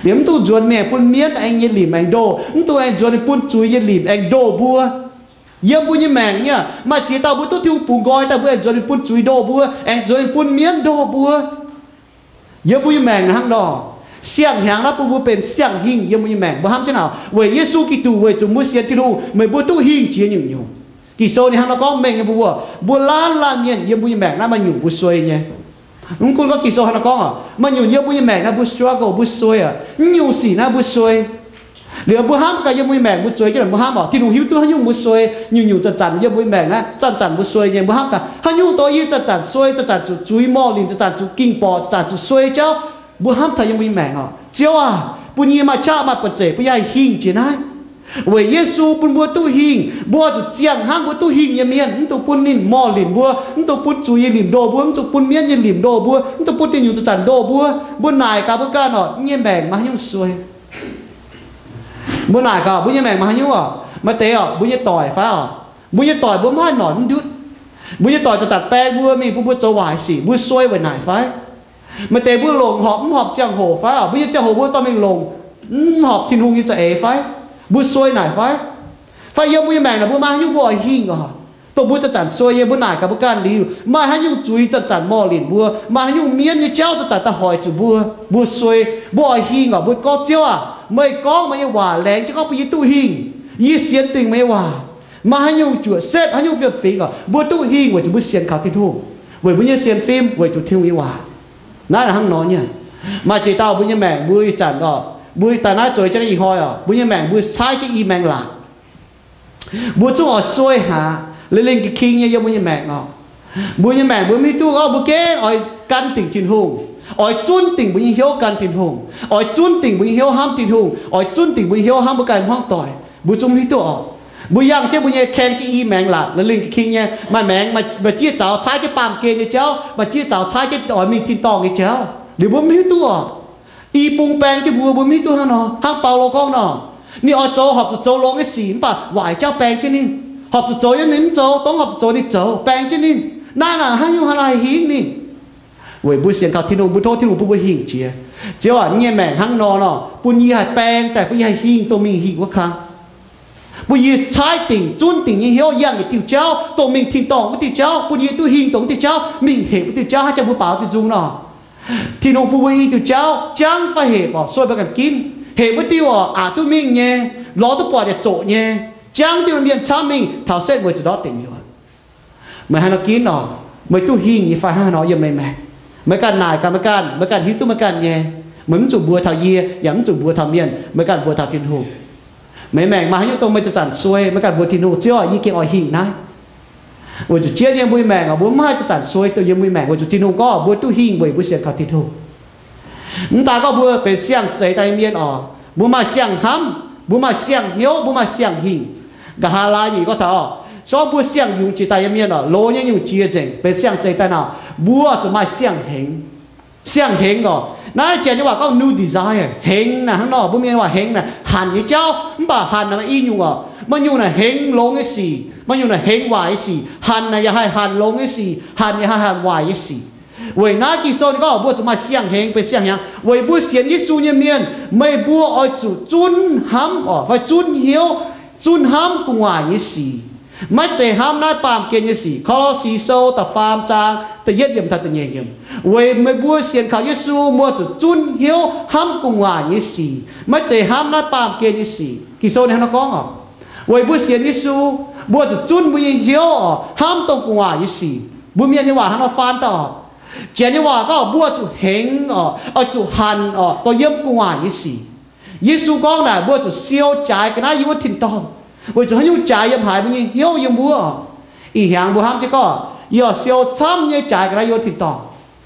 Liuz mv duqv nzuonx maengc bun mienv aengx nyei limc aengx ndoh, mv duqv aengx nzuonx bun zuiz nyei limc aengx ndoh mbuo. Yiem mbuo nyei maengc nyei, maaih ziex dauh mbuo duqv Tin-Hungh bungx nqoi daaih mbuo aengx nzuonx bun zuiz ndoh mbuo, aengx nzuonx bun mienv ndoh mbuo. Yiem mbuo nyei maengc hnangv nor, siang-hnyangx naaiv bun mbuo benx siang-hingh yiem mbuo nyei maengc. Mbuo hnamv jienv naaic, weic Yesu Giduc, weic zuqc mbuo sienx Tin-Hungh, meih mbuo duqv hingh jiex nyungc-nyungc. Ging-Sou ninh hnangv nor gorngv mengh nyei mbuo, mbuo laanh laanh mienh yiem mbuo nyei maengc naaiv maaih nyungc mbuo suei nyei. Mv gunv gorngv Ging-Sou hnangv nor gorngv oc, maaih nyungc yiem mbuo nyei maengc naaiv mbuo struggle, mbuo suei aqv. Mv nyungc sic naaiv mbuo suei. Liuz mbuo hnamv gaax yiem mbuo nyei maengc mbuo zueiz jienv naaic, mbuo hnamv oc, Tin-Hungh hiuv duqv haaix nyungc mbuo suei. Nyungc-nyungc zanc-zanc yiem mbuo nyei maengc naaiv zanc-zanc mbuo suei nyei. Mbuo hnamv gaax haaix nyungc dongh yie zanc-zanc suei, zanc-zanc zuqc zuiz morh linc, zanc-zanc zuqc ging borqc, zanc-zanc zuqc suei jauv. Mbuo hnamv taux yiem mbuo nyei maengc oc, Ziouv aac, bun yie maaih qaqv maaih ba'zeic bun yie haih hingh jiex naaiv. Weic Yesu bun mbuo duqv hingh, mbuo zuqc ziangh hnangv mbuo duqv hingh nyei mienh, mv dungx bun ninh morh linc mbuo, mv dungx bun zuiz nyei limc ndoh mbuo, mv dungx bun mienv nyei limc ndoh mbuo, mv dungx bun diuh nyungc zanc-zanc ndoh mbuo. Mbuo naaic gaax mbuo ganh oc, nyei maengc maaih haaix nyungc suei? Mbuo naaic gaax mbuo nyei maengc maaih haaix nyungc oc? Maaih deix oc, mbuo nyei doic fai oc, mbuo nyei doic mbuo mv haih noic mv ndutv. Mbuo nyei doic zanc-zanc baeng mbuo mingh bun mbuo zoux waaic sic, mbuo suei weic naaic fai? Maaih deix mbuo longc horpc mv horpc ziangh hoc fai oc, mbuo nyei ziangh hoc mbuo dorh mingh longc mv horpc Tin-Hungh nyei za'eix fai? Mbuo suei naaic fai? Fai yiem mbuo nyei maengc naaic mbuo maaih haaix nyungc mbuo oix hingh oc? Dongh mbuo zanc-zanc suei nyei, mbuo naaic gaax mbuo ganh liuz, maaih haaix nyungc zuiz zanc-zanc morh linc mbuo, maaih haaix nyungc mienv nyei jauv zanc-zanc daaih hoic zuqc mbuo, mbuo suei. Mbuo oix hingh oc, mbuo gorngv, Ziouv aac, meih gorngv meih nyei waac laengz jienv gorngv bun yie duqv hingh. Yie sienx dingc meih nyei waac. Maaih haaix nyungc juoqc setv, haaix nyungc fiem-fingx oc, mbuo duqv hingh weic zuqc mbuo sienx kaux Tin-Hungh, weic mbuo nyei sienx fim weic zuqc Tin-Hungh nyei waac. Naaiv hnangv nor nyei. Maaih ziex dauh mbuo nyei maengc mbuo ih zanc oc, mbuo daaih naaiv zueiz jienv naaiv ih hnoi oc, mbuo nyei maengc mbuo caaiv jienv i maengx laatc. Mbuo zungv oix suei haic, lingh lingh ging ging nyei yiem mbuo nyei maengc oc. Mbuo nyei maengc mbuo mv hiuv duqv gorngv mbuo gengh oix gan dingc Tin-Hungh, oix zunv dingc mbuo nyei hnyouv gan Tin-Hungh, oix zunv dingc mbuo nyei hnyouv hnamv Tin-Hungh, oix zunv dingc mbuo nyei hnyouv hnamv mbuo ganh hmuangv doic. Mbuo zungv mv hiuv duqv oc. Mbuo yangh jienv mbuo nyei, kaeng jienv i maengx laatc, lingh lingh ging ging nyei. Maaih maengx maaih zieqv zaux caaiv jienv baamh gen nyei jauv, maaih zieqv zaux caaiv jienv oix mingh tin-dorngh nyei jauv. Liuz mbuo mv hiuv duqv oc. I bung baeng jienv mbuo, mbuo mv hiuv duqv hnangv nor. Hnangv Baulo gorngv nor, ninh oix zoux horpc zuqc zoux longx nyei sic, mv baac waaic jauv baeng jienv ninh. Horpc zuqc zoux yiem ninh mv zoux, dongh horpc zuqc zoux ninh zoux, baeng jienv ninh. Naaiv naaic haaix nyungc hnangv nor haih hingh ninh? Weic mbuo sienx kaux Tin-Hungh, mbuo tov Tin-Hungh bun mbuo hingh jiex. Ziouv aac, nyei maengc hnangv nor nor, bun yie haih baeng daaih, bun yie haih hingh dongh mingh hingh wuov kang. Bun yie caaiv dingc, zunv dingc nyei hnyouv yangh yietc diuh jauv, dongh mingh tin-dorngh wuov diuh jauv, bun yie duqv hingh dongh wuov diuh jauv, mingh hepc wuov diuh jauv, hnangv jangx mbuo baaux diuh nzung nor. Tin-Hungh bun mbuo i diuh jauv, jangv fai hepc orqc, sueih mbuo ganh ginv. Hepc wuov diuh orqc, aqc duqv mingh nyei, lorz duqv buatc yietc zoqc nyei, jangv diuh mienh camv mingh taux setv weic zuqc ndortv deic nyuoqc. Meih haaix nor ginv orqc? Meih duqv hingh nyei fai hnangv haaix nor yiem meih maengc? Meih ganh naaic gaax meih ganh, meih ganh hiuv duqv meih ganh nyei. Meih mv zuqc mbuox taux yie, yaac mv zuqc mbuox taux mienh, meih ganh mbuox taux Tin-Hungh. Meih maengc maaih haaix nyungc dongh meih zanc-zanc sueih, meih ganh mbuox Tin-Hungh, Ziouv, yie gengh oix hingh naaiv. Weic zuqc jienv yiem mbuo nyei maengc orqc, mbuo mv haih zanc-zanc sueih dongh yiem mbuo nyei maengc, weic zuqc Tin-Hungh gorngv mbuo duqv hingh weic mbuo sienx kaux Tin-Hungh. Mv daaih gorngv mbuo benx siang-zeix daaih nyei mienh orqc, mbuo maaih siang-hnamv, mbuo maaih siang-hnyouv, mbuo maaih siang-hingh. Nqa'haav laai nyei gorngv taux orqc, se gorngv mbuo siang-yungz jiex daaih nyei mienh orqc, loz nyei nyungc jiex nzengc, benx siang-zeix daaih nor, mbuo zuqc maaih siang-hengx. Siang-hengx orqc, naaiv Janx nyei waac gorngv new desire, hengx naaic hnangv nor, mbuo Mienh nyei waac hengx naaic hanc nyei jauv, mv baac hanc naaic maaih i nyungc orqc. Maaih nyungc naaic hengx longx nyei sic, maaih nyungc naaic hengx waaic nyei sic. Hanc naaic yaac haih hanc longx nyei sic, hanc yaac haih hanc waaic nyei sic. Weic naaiv Ging-Sou ninh gorngv mbuo zuqc maaih siang-hengx benx siang-hnyangx. Weic mbuo sienx Yesu nyei mienh, meih mbuo oix zuqc zunv hnamv orqc, fai zunv hnyouv, zunv hnamv gu'nguaaic nyei sic. Maiv zeiz hnamv naaiv baamh gen nyei sic. Ko^lo^si Sou da'faam zaang da'yietv yiemc taux da'nyeic yiemc. Weic meih mbuo sienx kaux Yesu, mbuo zuqc zunv hnyouv hnamv gu'nguaaic nyei sic, maiv zeiz hnamv naaiv baamh gen nyei sic. Ging-Sou ninh hnangv nor gorngv orqc. Weic mbuo sienx Yesu, mbuo zuqc zunv mbuo nyei hnyouv orqc, hnamv dongh gu'nguaaic nyei sic. Mbuo Mienh nyei waac hnangv nor faan daaih orqc. Janx nyei waac gorngv mbuo zuqc hengx orqc, oix zuqc hanc orqc, dongh yiem gu'nguaaic nyei sic. Yesu gorngv naaic mbuo zuqc siou jaaix ga'naaiv yiem wuov tin-dorngh, weic zuqc haaix nyungc jaaix yiem haaix, mbuo nyei hnyouv yiem wuov orqc. Ih hnyangx mbuo hnamv jienv gorngv, yie oix siou camv nyei jaaix ga'naaiv yiem wuov tin-dorngh.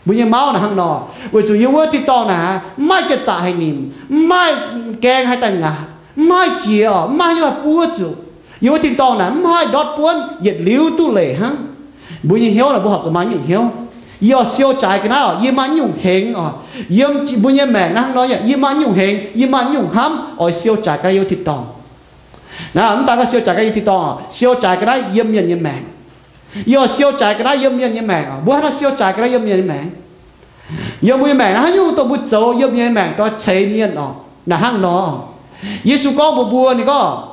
Mbuo nyei mauv naaic hnangv nor, weic zuqc yiem wuov tin-dorngh naaic mv maaih janx-zaqc haih nimc, mv maaih gaeng haih daaih ngaatc, mv maaih jiex orqc, mv maaih haaix nyungc haih buov zuqc. Yiem wuov tin-dorngh naaic mv haih ndortv buonv, yietc liuz duqv leic hnangv. Mbuo nyei hnyouv naaic mbuo horpc zuqc maaih nyungc hnyouv. Yie oix siou jaaix ga'naaiv orqc, yie maaih nyungc hengx orqc. Yiem mbuo nyei maengc naaiv hnangv nor, yie maaih nyungc hengx, yie maaih nyungc hnamv oix siou jaaix ga'naaiv yiem wuov tin-dorngh. Naaiv mv daan gorngv siou jaaix ga'naaiv yiem tin-dorngh, siou jaaix ga'naaiv yiem mienh nyei maengc. Yie oix siou jaaix ga'naaiv yiem mienh nyei maengc orqc. Mbuo hnangv nor siou jaaix ga'naaiv yiem mienh nyei maengc. Yiem mbuo nyei maengc naaiv haaix nyungc dongh mbuo zoux yiem mienh nyei maengc daaih ceix mienh orqc, naaic hnangv nor. Yesu gorngv mbuox mbuo, ninh gorngv,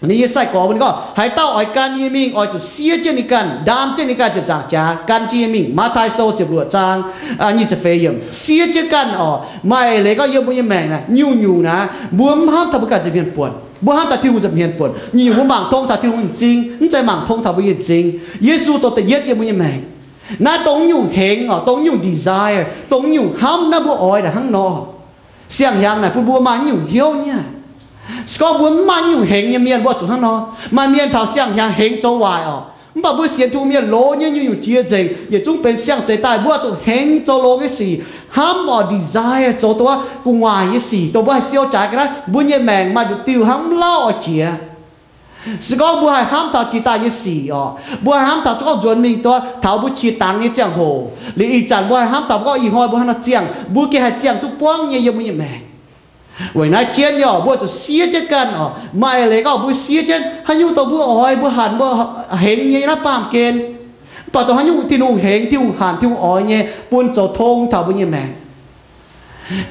ninh nyei sai-gorx mbuo, ninh gorngv, haaix dauh oix gan yie mingh, oix zuqc siev jienv ninh ganh, ndaam jienv ninh ganh ziepc nzaangc jaax gan jienv yie mingh. Matv^taai Sou ziepc luoqc zaang nyic ziepc feix yiemc, siev jienv ganh orqc. Maaih eix leiz gorngv yiem mbuo nyei maengc naaic nyungc-nyungc naaic mbuo mv hnamv taux mbuo ganh nza'hmien buonc, mbuo hnamv taux Tin-Hungh nza'hmien buonc. Nyungc-nyungc mbuo mangc tong taux Tin-Hungh nyei m'zing, mv zeiz mangc tong taux mbuo nyei m'zing. Yesu zoux da'yietv yiem mbuo nyei maengc. Naaiv dongh nyungc hengx orqc, dongh nyungc desire, dongh nyungc hnamv naaiv mbuo oix naaic hnangv nor. Siang-hnyangx naaic bun mbuo maaih nyungc hnyouv niaa. Se gorngv mbuo mv maaih nyungc hengx nyei mienh, mbuo zuqc hnangv nor. Maaih mienh taux siang-hnyangx hengx zoux waaic orqc, mv baac mbuo sienx Tin-Hungh mienh longx nyei nyungc-nyungc jiex nzengc, yietc zungv benx siang-zeix daaih, mbuo zuqc hengx zoux longx nyei sic, hnamv orqc, desire zoux dongh wuov gu'nguaaic nyei sic, dongh mbuo haih siou jaaix ga'naaiv, mbuo nyei maengc maaih nduqc diuh hnangv mv lauh oix jiex. Se gorngv mbuo haih hnamv taux jiex daaih nyei sic orqc, mbuo haih hnamv taux se gorngv nzuonx mingh duqv taux mbuo qiex dangx nyei ziangh hoc, liuz ih zanc mbuo haih hnamv taux mbuo gorngv ih hnoi mbuo hnangv nor ziangh, mbuo gengh haih ziangh duqv buangv nyei yiem mbuo nyei maengc. Weic naaiv jienv nyei orqc, mbuo zuqc siev jienv ganh orqc. Maaih eix leiz gorngv mbuo siev jienv haaix nyungc dongh mbuo oix, mbuo hanc, mbuo hengx nyei naaiv baamh gen. Mv baac dongh haaix nyungc Tin-Hungh hengx, Tin-Hungh hanc, Tin-Hungh oix nyei, bun zoux tong taux mbuo nyei maengc.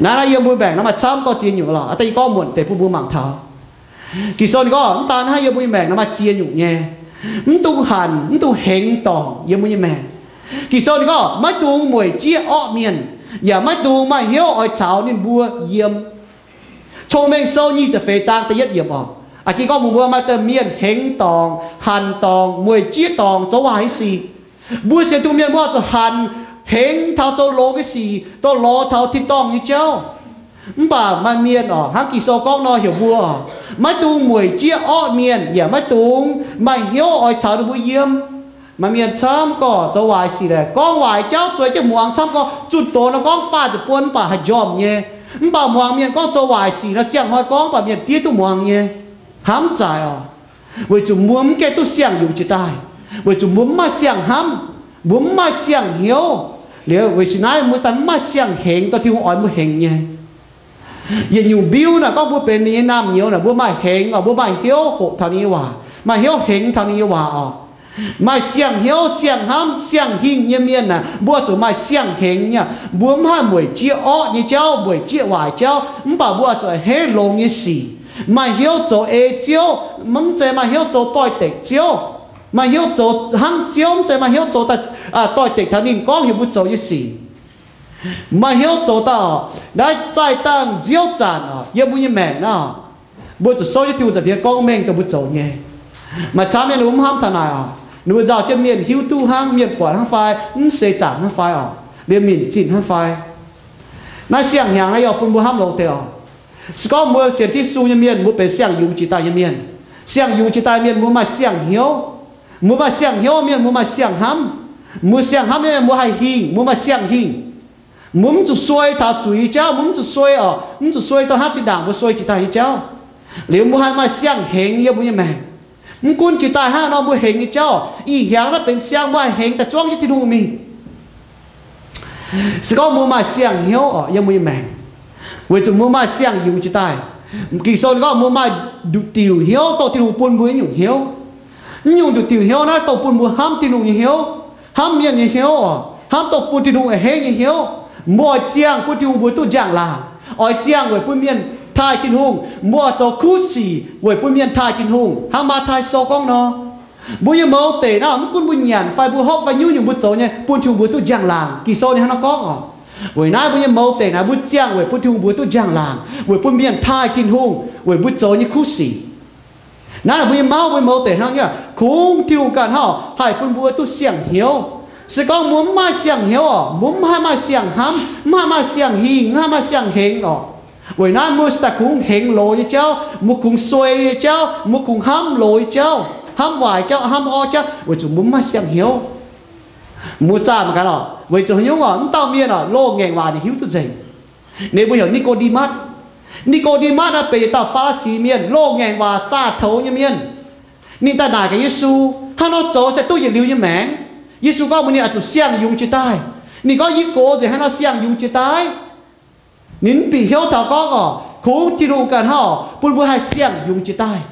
Naaiv, naaiv yiem mbuo maengc naaiv maaih camv gorngv ziex nyungc lorqc. Aa, da'nyeic gorngv muonc deix bun mbuo mangc taux. Ging-Sou ninh gorngv mv daan hnangv, yiem mbuo nyei maengc naaiv maaih ziex nyungc nyei. Mv dungx hanc, mv dungx hengx dorngc yiem mbuo nyei maengc. Ging-Sou ninh gorngv maiv dungx mueic jieqv orqv mienh, yaac maiv dungx maaih hnyouv oix caux ninh mbuo yiem. Cong-Mengh Sou nyic ziepc feix zaang da'yietv yiemc orqc. Aa, jiex gorngv mbuox mbuo maaih deix mienh hengx dorngc, hanc dorngc, mueic jieqv dorngc, zoux waaic nyei sic. Mbuo sienx Tin-Hungh mienh mbuo oix zuqc hanc, hengx taux zoux longx nyei sic, dongh lorz taux tin-dorngh nyei jauv. Mv baac maaih mienh orqc, hnangv Ging-Sou gorngv nor heuc mbuo, maiv dungx mueic jieqv orqv mienh, yaac maiv dungx maaih hnyouv oix caux ninh mbuo yiem. Maaih mienh camv gorqv zoux waaic sic leh gorngv waaic jauv zueiz jienv muangx, camv gorqv zunh doz nor gorngv faah ziepc buonc mv baac haih njormh nyei. Mv baac muangx mienh gorngv zoux waaic sic nor, ziangh hnoi gorngv mv baac mienh diev duqv muangx nyei. Hnamv zaaic orqc, weic zuqc mbuo mv gaengh duqv siang-yungz jiex daaih, weic zuqc mbuo mv maaih siang-hnamv, mbuo mv maaih siang-hnyouv. Liuz weic sin naaiv mbuo daaih mv maaih siang-hengx dongh Tin-Hungh oix mbuo hengx nyei. Yietc nyungc mbiuv naaic gorngv mbuo benx ninh nyei naamh nyouz naaic, mbuo maaih hengx orqc, mbuo maaih hnyouv hoqc taux ninh nyei waac, maaih hnyouv hengx taux ninh nyei waac orqc. Maaih siang-hnyouv, siang-hnamv, siang-hingh nyei mienh naaic, mbuo zuqc maaih siang-hengx nyei. Mbuo mv haih mueic jieqv orqv nyei jauv, mueic jieqv waaic jauv, mv baac mbuo zuqc a'hneiv longx nyei sic, maaih hnyouv zoux ei Ziouv, mv zeiz maaih hnyouv zoux doix-dekc Ziouv. Maaih hnyouv zoux hnangv Ziouv, mv zeiz maaih hnyouv zoux doix-dekc taux ninh gorngv heuc mbuo zoux nyei sic. Maaih hnyouv zoux daaih oc, naaiv zaih dangh nziouv zanc oc, yiem mbuo nyei maengc naaiv oc, mbuo zuqc souv jienv Tin-Hungh nza'hmien gorngv mengh dongh mbuo zoux nyei. Maaih camv mienh mbuo mv hnamv taux naaic oc, ninh mbuo nzauh jienv mienh hiuv duqv hnangv, mienh buatc hnangv fai, mv seix zaangc hnangv fai oc, liemh minc zinh hnangv fai. Naaiv siang-hnyangx naaiv yaac bun mbuo hnamv longx deix oc. Se gorngv mbuo sienx Yesu nyei mienh, mbuo benx siang-yungz jiex daaih nyei mienh. Siang-yungz jiex daaih mienh mbuo maaih siang-hnyouv. Mbuo maaih siang-hnyouv mienh mbuo maaih siang-hnamv. Mbuo siang-hnamv mienh mbuo haih hingh, mbuo maaih siang-hingh. Mbuo mv zuqc suei taux zuiz nyei jauv, mbuo mv zuqc suei oc, mv zuqc suei dongh hnangv zinh ndaangc mbuo suei jiex daaih nyei jauv. Liuz mbuo haih maaih siang-hengx yiem mbuo nyei maengc. Mv gunv jiex daaih hnangv nor mbuo hengx nyei jauv, ih hnyangx naaiv benx siang mbuo haih hengx daaih zuangv jienv Tin-Hungh mingh. Se gorngv mbuo maaih siang-hnyouv oc yiem mbuo nyei maengc, weic zuqc mbuo maaih siang-yungz jiex daaih. Ging-Sou ninh gorngv mbuo maaih nduqc diuc hnyouv, dongh Tin-Hungh bun mbuo nyei nyungc hnyouv. Naaiv nyungc nduqc diuc hnyouv naaiv dongh bun mbuo hnamv Tin-Hungh nyei hnyouv, hnamv mienh nyei hnyouv oc, hnamv dongh bun Tin-Hungh a'hneiv nyei hnyouv. Mbuo oix ziangh bun Tin-Hungh mbuo duqv njang-laangc, oix ziangh weic bun mienh taaih Tin-Hungh. Mbuo oix zoux kuv sic weic bun mienh taaih Tin-Hungh, hnangv Matv^tai Sou gorngv nor. Mbuo nyei mouz deic naaiv mv gunv mbuo nyanc fai mbuo hopv fai nyungc-nyungc mbuo zoux nyei, bun Tin-Hungh mbuo duqv njang-laangc. Ging-Sou ninh hnangv nor gorngv oc. Weic naaiv mbuo nyei mouz deic naaic mbuo ziangh weic bun Tin-Hungh mbuo duqv njang-laangc, weic bun mienh taaih Tin-Hungh weic mbuo zoux nyei kuv sic. Naaiv mbuo nyei mauv, mbuo nyei mouz deic hnangv nyei, kungx Tin-Hungh ganh hnangv haih bun mbuo duqv siang-hnyouv. Se gorngv mbuo mv maaih siang-hnyouv oc, mbuo mv haih maaih siang-hnamv, mv haih maaih siang-hingh, mv haih maaih siang-hengx oc. Weic naaiv mbuo se daaih kungx hengx loz nyei jauv, mbuo kungx suei nyei jauv, mbuo kungx hnamv loz nyei jauv, hnamv waaic jauv, hnamv orv jauv, weic zuqc mbuo mv maaih siang-hnyouv. Mbuo zaah mangc gaax oc, weic zuqc haaix nyungc oc, mv dauh mienh oc, loz-ngaengc waac ninh hiuv duqv nzengc. Ninh mbuo heuc Ni^ko^nde^matv. Ni^ko^nde^matv naaiv benx yietc dauh Faa^li^si mienh, loz-ngaengc waac zaah toux nyei mienh. Ninh daaih naaic gaax Yesu, hnangv nor zoux se duqv yietc liuz nyei maengc. Yesu gorngv mbuox ninh oix zuqc siang-yungz jiex daaih. Ninh gorngv, yie gox nzengc hnangv nor siang-yungz jiex daaih. Ninh mv bieqc hnyouv taux gorngv oc, kungx Tin-Hungh ganh hnangv oc bun mbuo haih siang-yungz jiex daaih.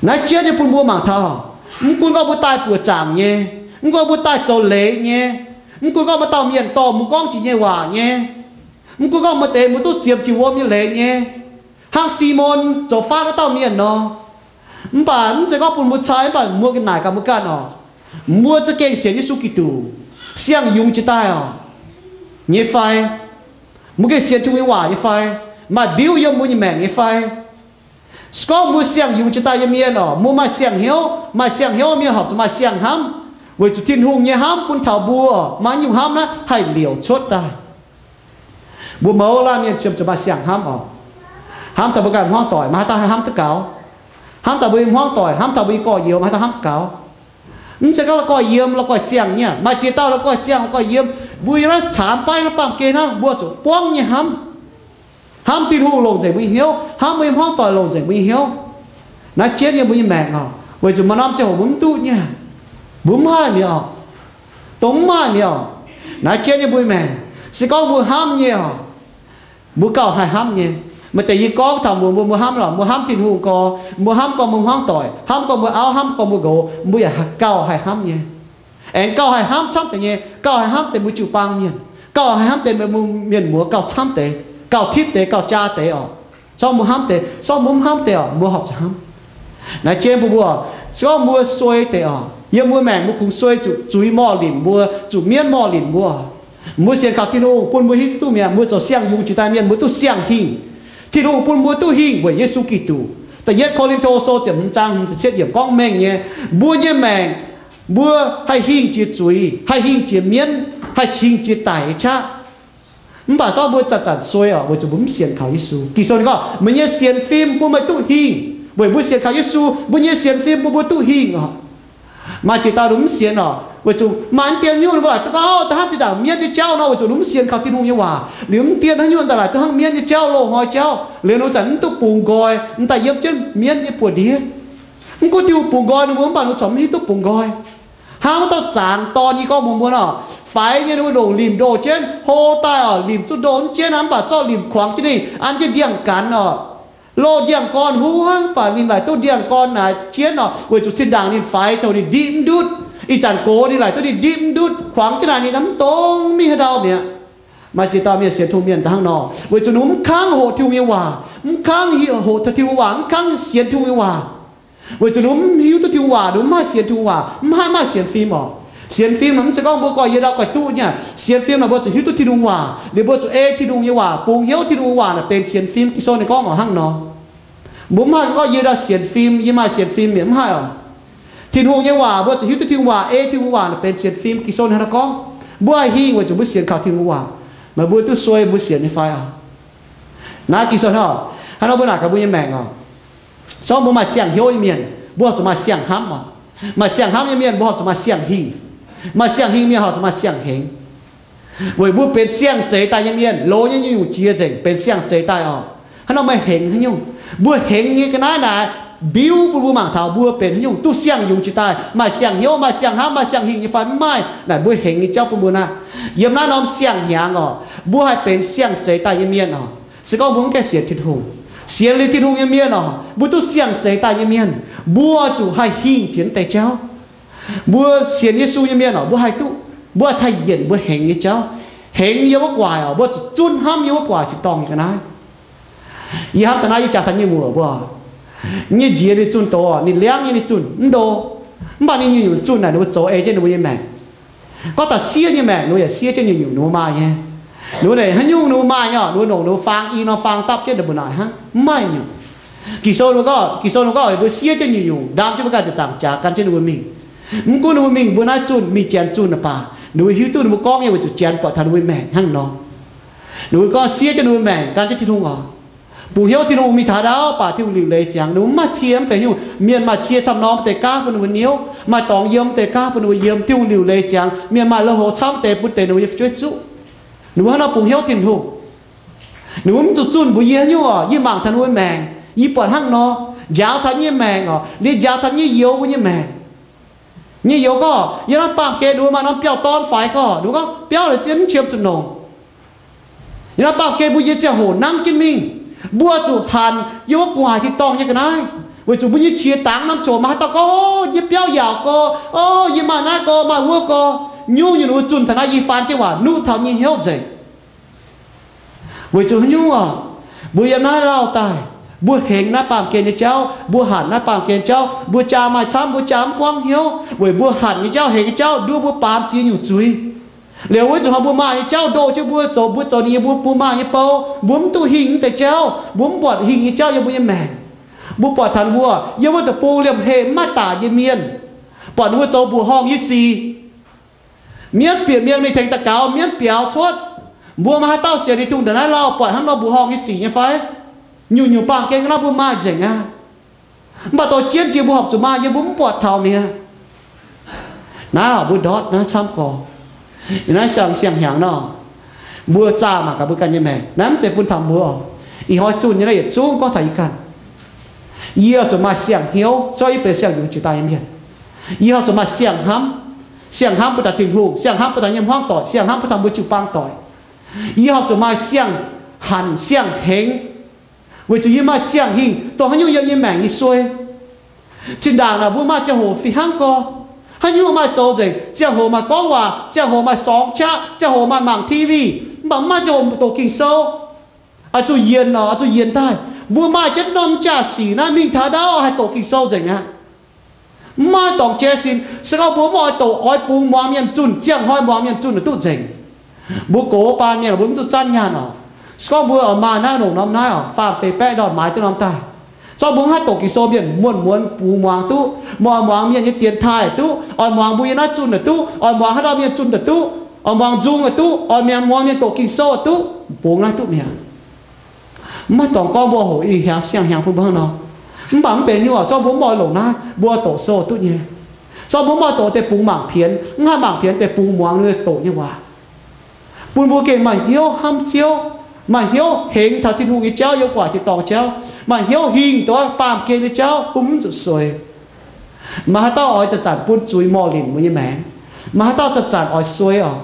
Naaiv jienv nyei bun mbuo mangc taux, mv gunv gorngv mbuo daaih buoqc zaangc nyei, mv gunv gorngv mbuo daaih zoux leiz nyei, mv gunv gorngv maaih dauh mienh dorh mbuo gorngv jiex nyei waac nyei, mv gunv gorngv maaih deix mbuo duqv ziemx jiex wuom nyei leiz nyei, hnangv Simon zoux faatv wuov dauh mienh nor. Mv baac mv zeiz gorngv bun mbuo cai, mv baac mbuo ganh naaic gaax mbuo ganh oc, mbuo za'gengh sienx Yesu Giduc siang-yungz jiex daaih oc nyei fai? Mbuo gengh sienx Tin-Hungh nyei waac nyei fai? Maaih mbiuv yiem mbuo nyei maengc nyei fai? Se gorngv mbuo siang-yungz jiex daaih nyei mienh oc, mbuo maaih siang-hnyouv. Maaih siang-hnyouv mienh horpc zuqc maaih siang-hnamv, weic zuqc Tin-Hungh nyei hnamv bun taux mbuo oc, maaih nyungc hnamv naaiv haih liouc cuotv daaih. Mbuo mouz laanh mienh ziemx zuqc maaih siang-hnamv oc. Hnamv taux mbuo ganh hmuangv doic, maaih haaix dauh haih hnamv duqv gaux? Hnamv taux mbuo nyei hmuangv doic, hnamv taux mbuo nyei gorx-youz, maaih haaix dauh hnamv duqv gaux? Mv zeiz gorngv la'guaih yiem, la'guaih ziangh nyei. Maaih ziex dauh la'guaih ziangh, la'guaih yiem. Mbuo yiem naaiv caamx baiv naaiv baamh gen hnangv, mbuo zuqc buangv nyei hnamv. Hnamv Tin-Hungh longc nzengc mbuo nyei hnyouv, hnamv mbuo nyei hmuangv doic longc nzengc mbuo nyei hnyouv. Naaiv jienv yiem mbuo nyei maengc oc, weic zuqc maaih norm ziangh hoc mbuo mv duqv nyei, mbuo mv haih mi'aqv oc. Dongh mv haih mi'aqv oc. Naaiv jienv yiem mbuo nyei maengc, se gorngv mbuo hnamv nyei oc, mbuo gauh haih hnamv nyei. Maaih deix yie gorngv taux mbuox mbuo, mbuo hnamv lorqc, mbuo hnamv Tin-Hungh gorx, mbuo hnamv gorx mbuo hmuangv doic, hnamv gorx mbuo auv, hnamv gorx mbuo nqox, mbuo yaac gauh haih hnamv nyei. Aengx gauh haih hnamv camv deix nyei, gauh haih hnamv deix mbuo jiu-baang mienh, gauh haih hnamv deix mbuo mienh muoz gauh camv deix, gauh tipv deix, gauh jaa deix oc. Zorqv mbuo hnamv deix, zorqv mbuo mv hnamv deix oc, mbuo horpc zuqc hnamv. Naaiv jienv mbuo, mbuo, se gorngv mbuo suei deix oc, yiem mbuo maengc mbuo kungx suei zuqc zuiz morh linc mbuo, zuqc mienv morh linc mbuo. Mbuo sienx kaux Tin-Hungh bun mbuo hiuv duqv mi'aqv, mbuo zoux siang-yungz jiex daaih mienh mbuo duqv siang-hingh. Tin-Hungh bun mbuo duqv hingh weic Yesu Giduc. Da'yietv Ko^lin^to Sou ziepc hmz zaang hmz ziepc cietv yiemc gorngv mengh nyei, mbuo nyei maengc mbuo haih hingh jiex zuiz, haih hingh jiex mienv, haih hingh jiex daic nyei qaqv. Mv baac zorqv mbuo zanc-zanc suei oc, weic zuqc mbuo mv sienx kaux Yesu. Ging-Sou ninh gorngv, meih nyei sienx fim bun meih duqv hingh. Weic mbuo sienx kaux Yesu, mbuo nyei sienx fim bun mbuo duqv hingh oc. Maaih ziex dauh ninh mv sienx oc, weic zuqc maaih mv dien nyungc ninh mbuo laaic duqv gorngv, da'hnangv zinh ndaangc mienv nyei jauv nor, weic zuqc ninh mv sienx kaux Tin-Hungh nyei waac. Liuz mv dien hnangv nyungc daaih laaic duqv hnangv mienv nyei jauv, loz-hnoi jauv. Liuz ninh mbuo zanc mv duqv bungx nqoi, m'daaih yiem jienv mienv nyei buoz-ndiev. Mv gunv Tin-Hungh bungx nqoi ninh mbuo, mv baac ninh mbuo corc mv hiuv duqv bungx nqoi. Hnangv wuov dauh zaangc dorn, yie gorngv mbuox mbuo nor, faix nyei ninh mbuo longc limc ndoh jienv, hlo daaih oc, limc zuqc ndoh jienv aqv, mv baac zorqv limc kuangx jienv ninh, an jienv ndiangx-gaanx oc. Loz ndiangx-gorn huv hnangv, mv baac ninh laaic duqv ndiangx-gorn naaic jienv oc, weic zuqc zinh ndaangc ninh faix coux ninh ndiqv mv ndutv. Ih zanc gox ninh laaic duqv ninh ndiqv mv ndutv, kuangx jienv naaic ninh mv dongz mingh haaix ndau mi'aqv. Maaih ziex dauh mienh sienx Tin-Hungh mienh hnangv nor, weic zuqc ninh mv kangv hoqc Tin-Hungh nyei waac, mv kangv hoqc taux Tin-Hungh waac, mv kangv sienx Tin-Hungh nyei waac. Weic zuqc ninh mv hiuv duqv Tin-Hungh waac, ninh mv haih sienx Tin-Hungh waac, mv haih maaih sienx fim oc. Sienx fim mv zeiz gorngv mbuo gorx-youz ndau goix duqv nyei. Sienx fim naaic mbuo zuqc hiuv duqv Tin-Hungh waac, liuz mbuo zuqc ei Tin-Hungh nyei waac, bungx hnyouv Tin-Hungh waac naaic benx sienx fim. Ging-Sou ninh gorngv oc hnangv nor. Mbuo mv haih gorngv yie ndau sienx fim, yie maaih sienx fim mi'aqv, mv haih oc. Tin-Hungh nyei waac, mbuo zuqc hiuv duqv Tin-Hungh waac, ei Tin-Hungh waac naaic benx sienx fim. Ging-Sou ninh hnangv nor gorngv. Mbuo haih hingh weic zuqc mbuo sienx kaux Tin-Hungh waac. Meih mbuo duqv suei mbuo sienx nyei fai oc? Naaiv Ging-Sou hnangv nor mbuo naaic gaax mbuo nyei maengc oc. Zorqv mbuo maaih siang-hnyouv nyei mienh, mbuo horpc zuqc maaih siang-hnamv oc. Maaih siang-hnamv nyei mienh mbuo horpc zuqc maaih siang-hingh. Maaih siang-hingh mienh horpc zuqc maaih siang-hengx. Weic mbuo benx siang-zeix daaih nyei mienh, loz nyei nyungc-nyungc jiex nzengc benx siang-zeix daaih oc. Hnangv nor meih hengx haaix nyungc? Mbuo hengx nyei ga'naaiv naaic mbiuv bun mbuo mangc taux mbuo benx haaix nyungc, duqv siang-yungz jiex daaih, maaih siang-hnyouv, maaih siang-hnamv, maaih siang-hingh nyei fai mv maaih. Naaic mbuo hengx nyei jauv bun mbuo naaiv. Yiem naaiv norm siang-hnyangx oc, mbuo haih benx siang-zeix daaih nyei mienh oc. Se gorngv mbuo mv gaengh sienx Tin-Hungh, sienx liuz Tin-Hungh nyei mienh oc, mbuo duqv siang-zeix daaih nyei mienh, mbuo zuqc haih hingh jiex naaiv deix jauv. Mbuo sienx Yesu nyei mienh oc, mbuo haih duqv, mbuo haih taaih yienc mbuo hengx nyei jauv. Hengx yiem wuov guaax oc, mbuo zuqc zunv hnamv yiem wuov guaax jiex dorngh nyei ga'naaiv. Yie hnamv da'naaiv yie jaax taux nyei muoc mbuo, nyei njiec ninh zunh doz, ninh liangv nyei ninh zunh mv ndo, mv baac ninh nyungc-nyungc zunh naaic ninh mbuo zoux ei jienv ninh mbuo nyei maengc. Gorngv taux siev nyei maengc, ninh mbuo yaac siev jienv nyungc-nyungc ninh mbuo maaih nyei. Ninh mbuo naaic haaix nyungc ninh mbuo maaih nyei, ninh mbuo nongc ninh mbuo faang i nor faang dapv jienv ninh mbuo naaic hnangv, mv maaih nyungc. Ging-Sou ninh gorngv, Ging-Sou ninh gorngv mbuo siev jienv nyungc-nyungc, ndaam jienv mbuo ganh ziepc nzaangc jaax gan jienv ninh mbuo mingh. Mv gunv ninh mbuo mingh mbuo naaiv zunh mingh janx zunh naaic baac, ninh mbuo hiuv duqv ninh mbuo gorngv nyei weic zuqc janx buatc taux ninh mbuo maengc hnangv nor. Ninh mbuo gorngv siev jienv ninh mbuo maengc gan jienv Tin-Hungh oc. Bungx hnyouv Tin-Hungh mingh taux ndau baac Tin-Hungh liuc leiz ziangx, ninh mbuo mv maaih cie mv benx nyungc. Mienh maaih cie camv norm deix gaav bun ninh mbuo niouv, maaih dorngx yiem deix gaav bun ninh mbuo yiem. Tin-Hungh liuc leiz ziangx, mienh maaih lui-houx camv deix bun deix ninh mbuo nyei fu'jueiv zuqv. Ninh mbuo hnangv nor bungx hnyouv Tin-Hungh. Ninh mbuo mv zuqc zunh mbuox yie haaix nyungc oc. Yie mangc taux ninh mbuo maengc, yie buatc hnangv nor, njaaux taux nyei maengc oc, liuz njaaux taux nyei youz mbuo nyei maengc. Nyei youz gorngv, yie naaiv baamh gen ninh mbuo maaih norm biauv-dorn faix gorngv, ninh mbuo gorngv biauv naaic zien mv qiemx zuqc nongc. Yie naaiv baamh gen mbuo yiem ziangh hoc nangv jienv mingh, mbuo zuqc hanc yiem wuov gu'nguaaic tin-dorngh nyei ga'naaiv, weic zuqc mbuo nyei qiex dangx norm coc maaih haaix dauh gorngv, o, yie biauv yaauc gorx, o, yie maaih naaiv gorx, maaih wuov gorx. Nyungc-nyungc ninh mbuo zunh taux naaiv yie faan jienv waac nuqv taux nyei hnyouv nzengc. Weic zuqc haaix nyungc oc? Mbuo yiem naaiv lauh daaih, mbuo hengx naaiv baamh gen nyei jauv, mbuo hanc naaiv baamh gen jauv, mbuo jaa maaih camv, mbuo jaa mv buangv hnyouv, weic mbuo hanc nyei jauv, hengx nyei jauv nduov mbuo baamz ziex nyungc zuiz. Liuz wuov zuqc hnoi mbuo maaih nyei jauv ndoh jienv mbuo zoux, mbuo zoux ninh nyei, mbuo, mbuo maaih nyei bou, mbuo mv duqv hingh mv deix jauv, mbuo mv buatc hingh nyei jauv yiem mbuo nyei maengc. Mbuo buatc taux mbuo yiem wuov deic-bung liemh heh mv maaih daac nyei mienh, buatc ninh mbuo zoux mbuoqc horngh nyei sic. Mienv bieqc mienh mingh tengx daux gaux, mienv biaux cuotv. Mbuo maaih haaix dauh sienx Tin-Hungh ndongc naaiv lauh buatc hnangv nor mbuoqc horngh nyei sic nyei fai? Nyungc-nyungc baamh gen ga'naaiv mbuo maaih nzengc aqv. Mv baac dorh jienv jiex mbuo horpc zuqc maaih nyei, mbuo mv buatc taux mi'aqv. Naaiv mbuo ndortv naaiv camv gorx. Naaiv siang-siang hnyangx nor, mbuo zaah mangc gaax mbuo ganh nyei maengc. Naaiv mv zeiz bun taux mbuo oc. Ih hnoi zunh nyei naaiv yietc zungv gorngv taux yie ganh. Yie zuqc maaih siang-hnyouv, se gorngv yie benx siang-yungz jiex daaih nyei mienh. Yie horpc zuqc maaih siang-hnamv. Siang-hnamv bun taux Tin-Hungh, siang-hnamv bun taux nyei hmuangv doic, siang-hnamv bun taux mbuo jiu-baang doic. Yie horpc zuqc maaih siang-hanc siang-hengx, weic zuqc yie maaih siang-hingh. Dongh haaix nyungc yiem yie maengc yie suei. Zinh ndaangc naaic mbuo maaih ziangh hoc fih hnangv gorx. Haaix nyungc maaih zoux nzengc, ziangh hoc maaih gorngv waac, ziangh hoc maaih sorngx qaqv, ziangh hoc maaih mangc T V, mv baac mv maaih ziangh hoc doqc Ging-Sou. Oix zuqc yienc oc, oix zuqc yienc daaih. Mbuo maaih jienv norm jaa-sic naaiv mingh taux ndau haih doqc Ging-Sou nzengc aqv. Mv maaih dorngc jai sin. Se gorngv mbuo mv oix doqc, oix bungx muangx mienh zunh, ziangh hnoi muangx mienh zunh naaic duqv nzengc. Mbuo gox baan mienh mbuo mv duqv zanv nyaanh oc. Se gorngv mbuo oix maaih naaiv longc norm naaiv oc, faam feix baeqv ndorn maaiz duqv norm daaih. Se gorngv mbuo mv haih doqc Ging-Sou, mienh muonh muonz bungx muangx duqv, mbuo oix muangx mienh nyei dienx taaih duqv, oix muangx mbuo yiem naaiv zunh naaic duqv, oix muangx haaix dauh mienh zunh naaic duqv, oix muangx nzung naaic duqv, oix muangx mienh doqc Ging-Sou naaic duqv, bungx naaiv duqv mi'aqv. Mv maaih dorngx gorngv mbuo hoqc ih hnyangx siang-hnyangx bun mbuo hnangv nor. Mv baac mv benx nyungc oc, se gorngv mbuo mv oix longc naaiv, mbuo doqc sou duqv nyei. Se gorngv mbuo mv oix doqc deix bungx mangc pienx, mv haih mangc pienx deix bungx muangx ninh doqc nyei waac, bun mbuo gengh maaih hnyouv hnamv Ziouv, maaih hnyouv hengx taux Tin-Hungh nyei jauv, yiem gu'nguaaic tin-dorngh jauv, maaih hnyouv hingh doix baamh gen nyei jauv bun mv zuqc sueix. Maaih haaix dauh oix zanc-zanc bun zuiz morh linc mbuo nyei maengc? Maaih haaix dauh zanc-zanc oix suei oc?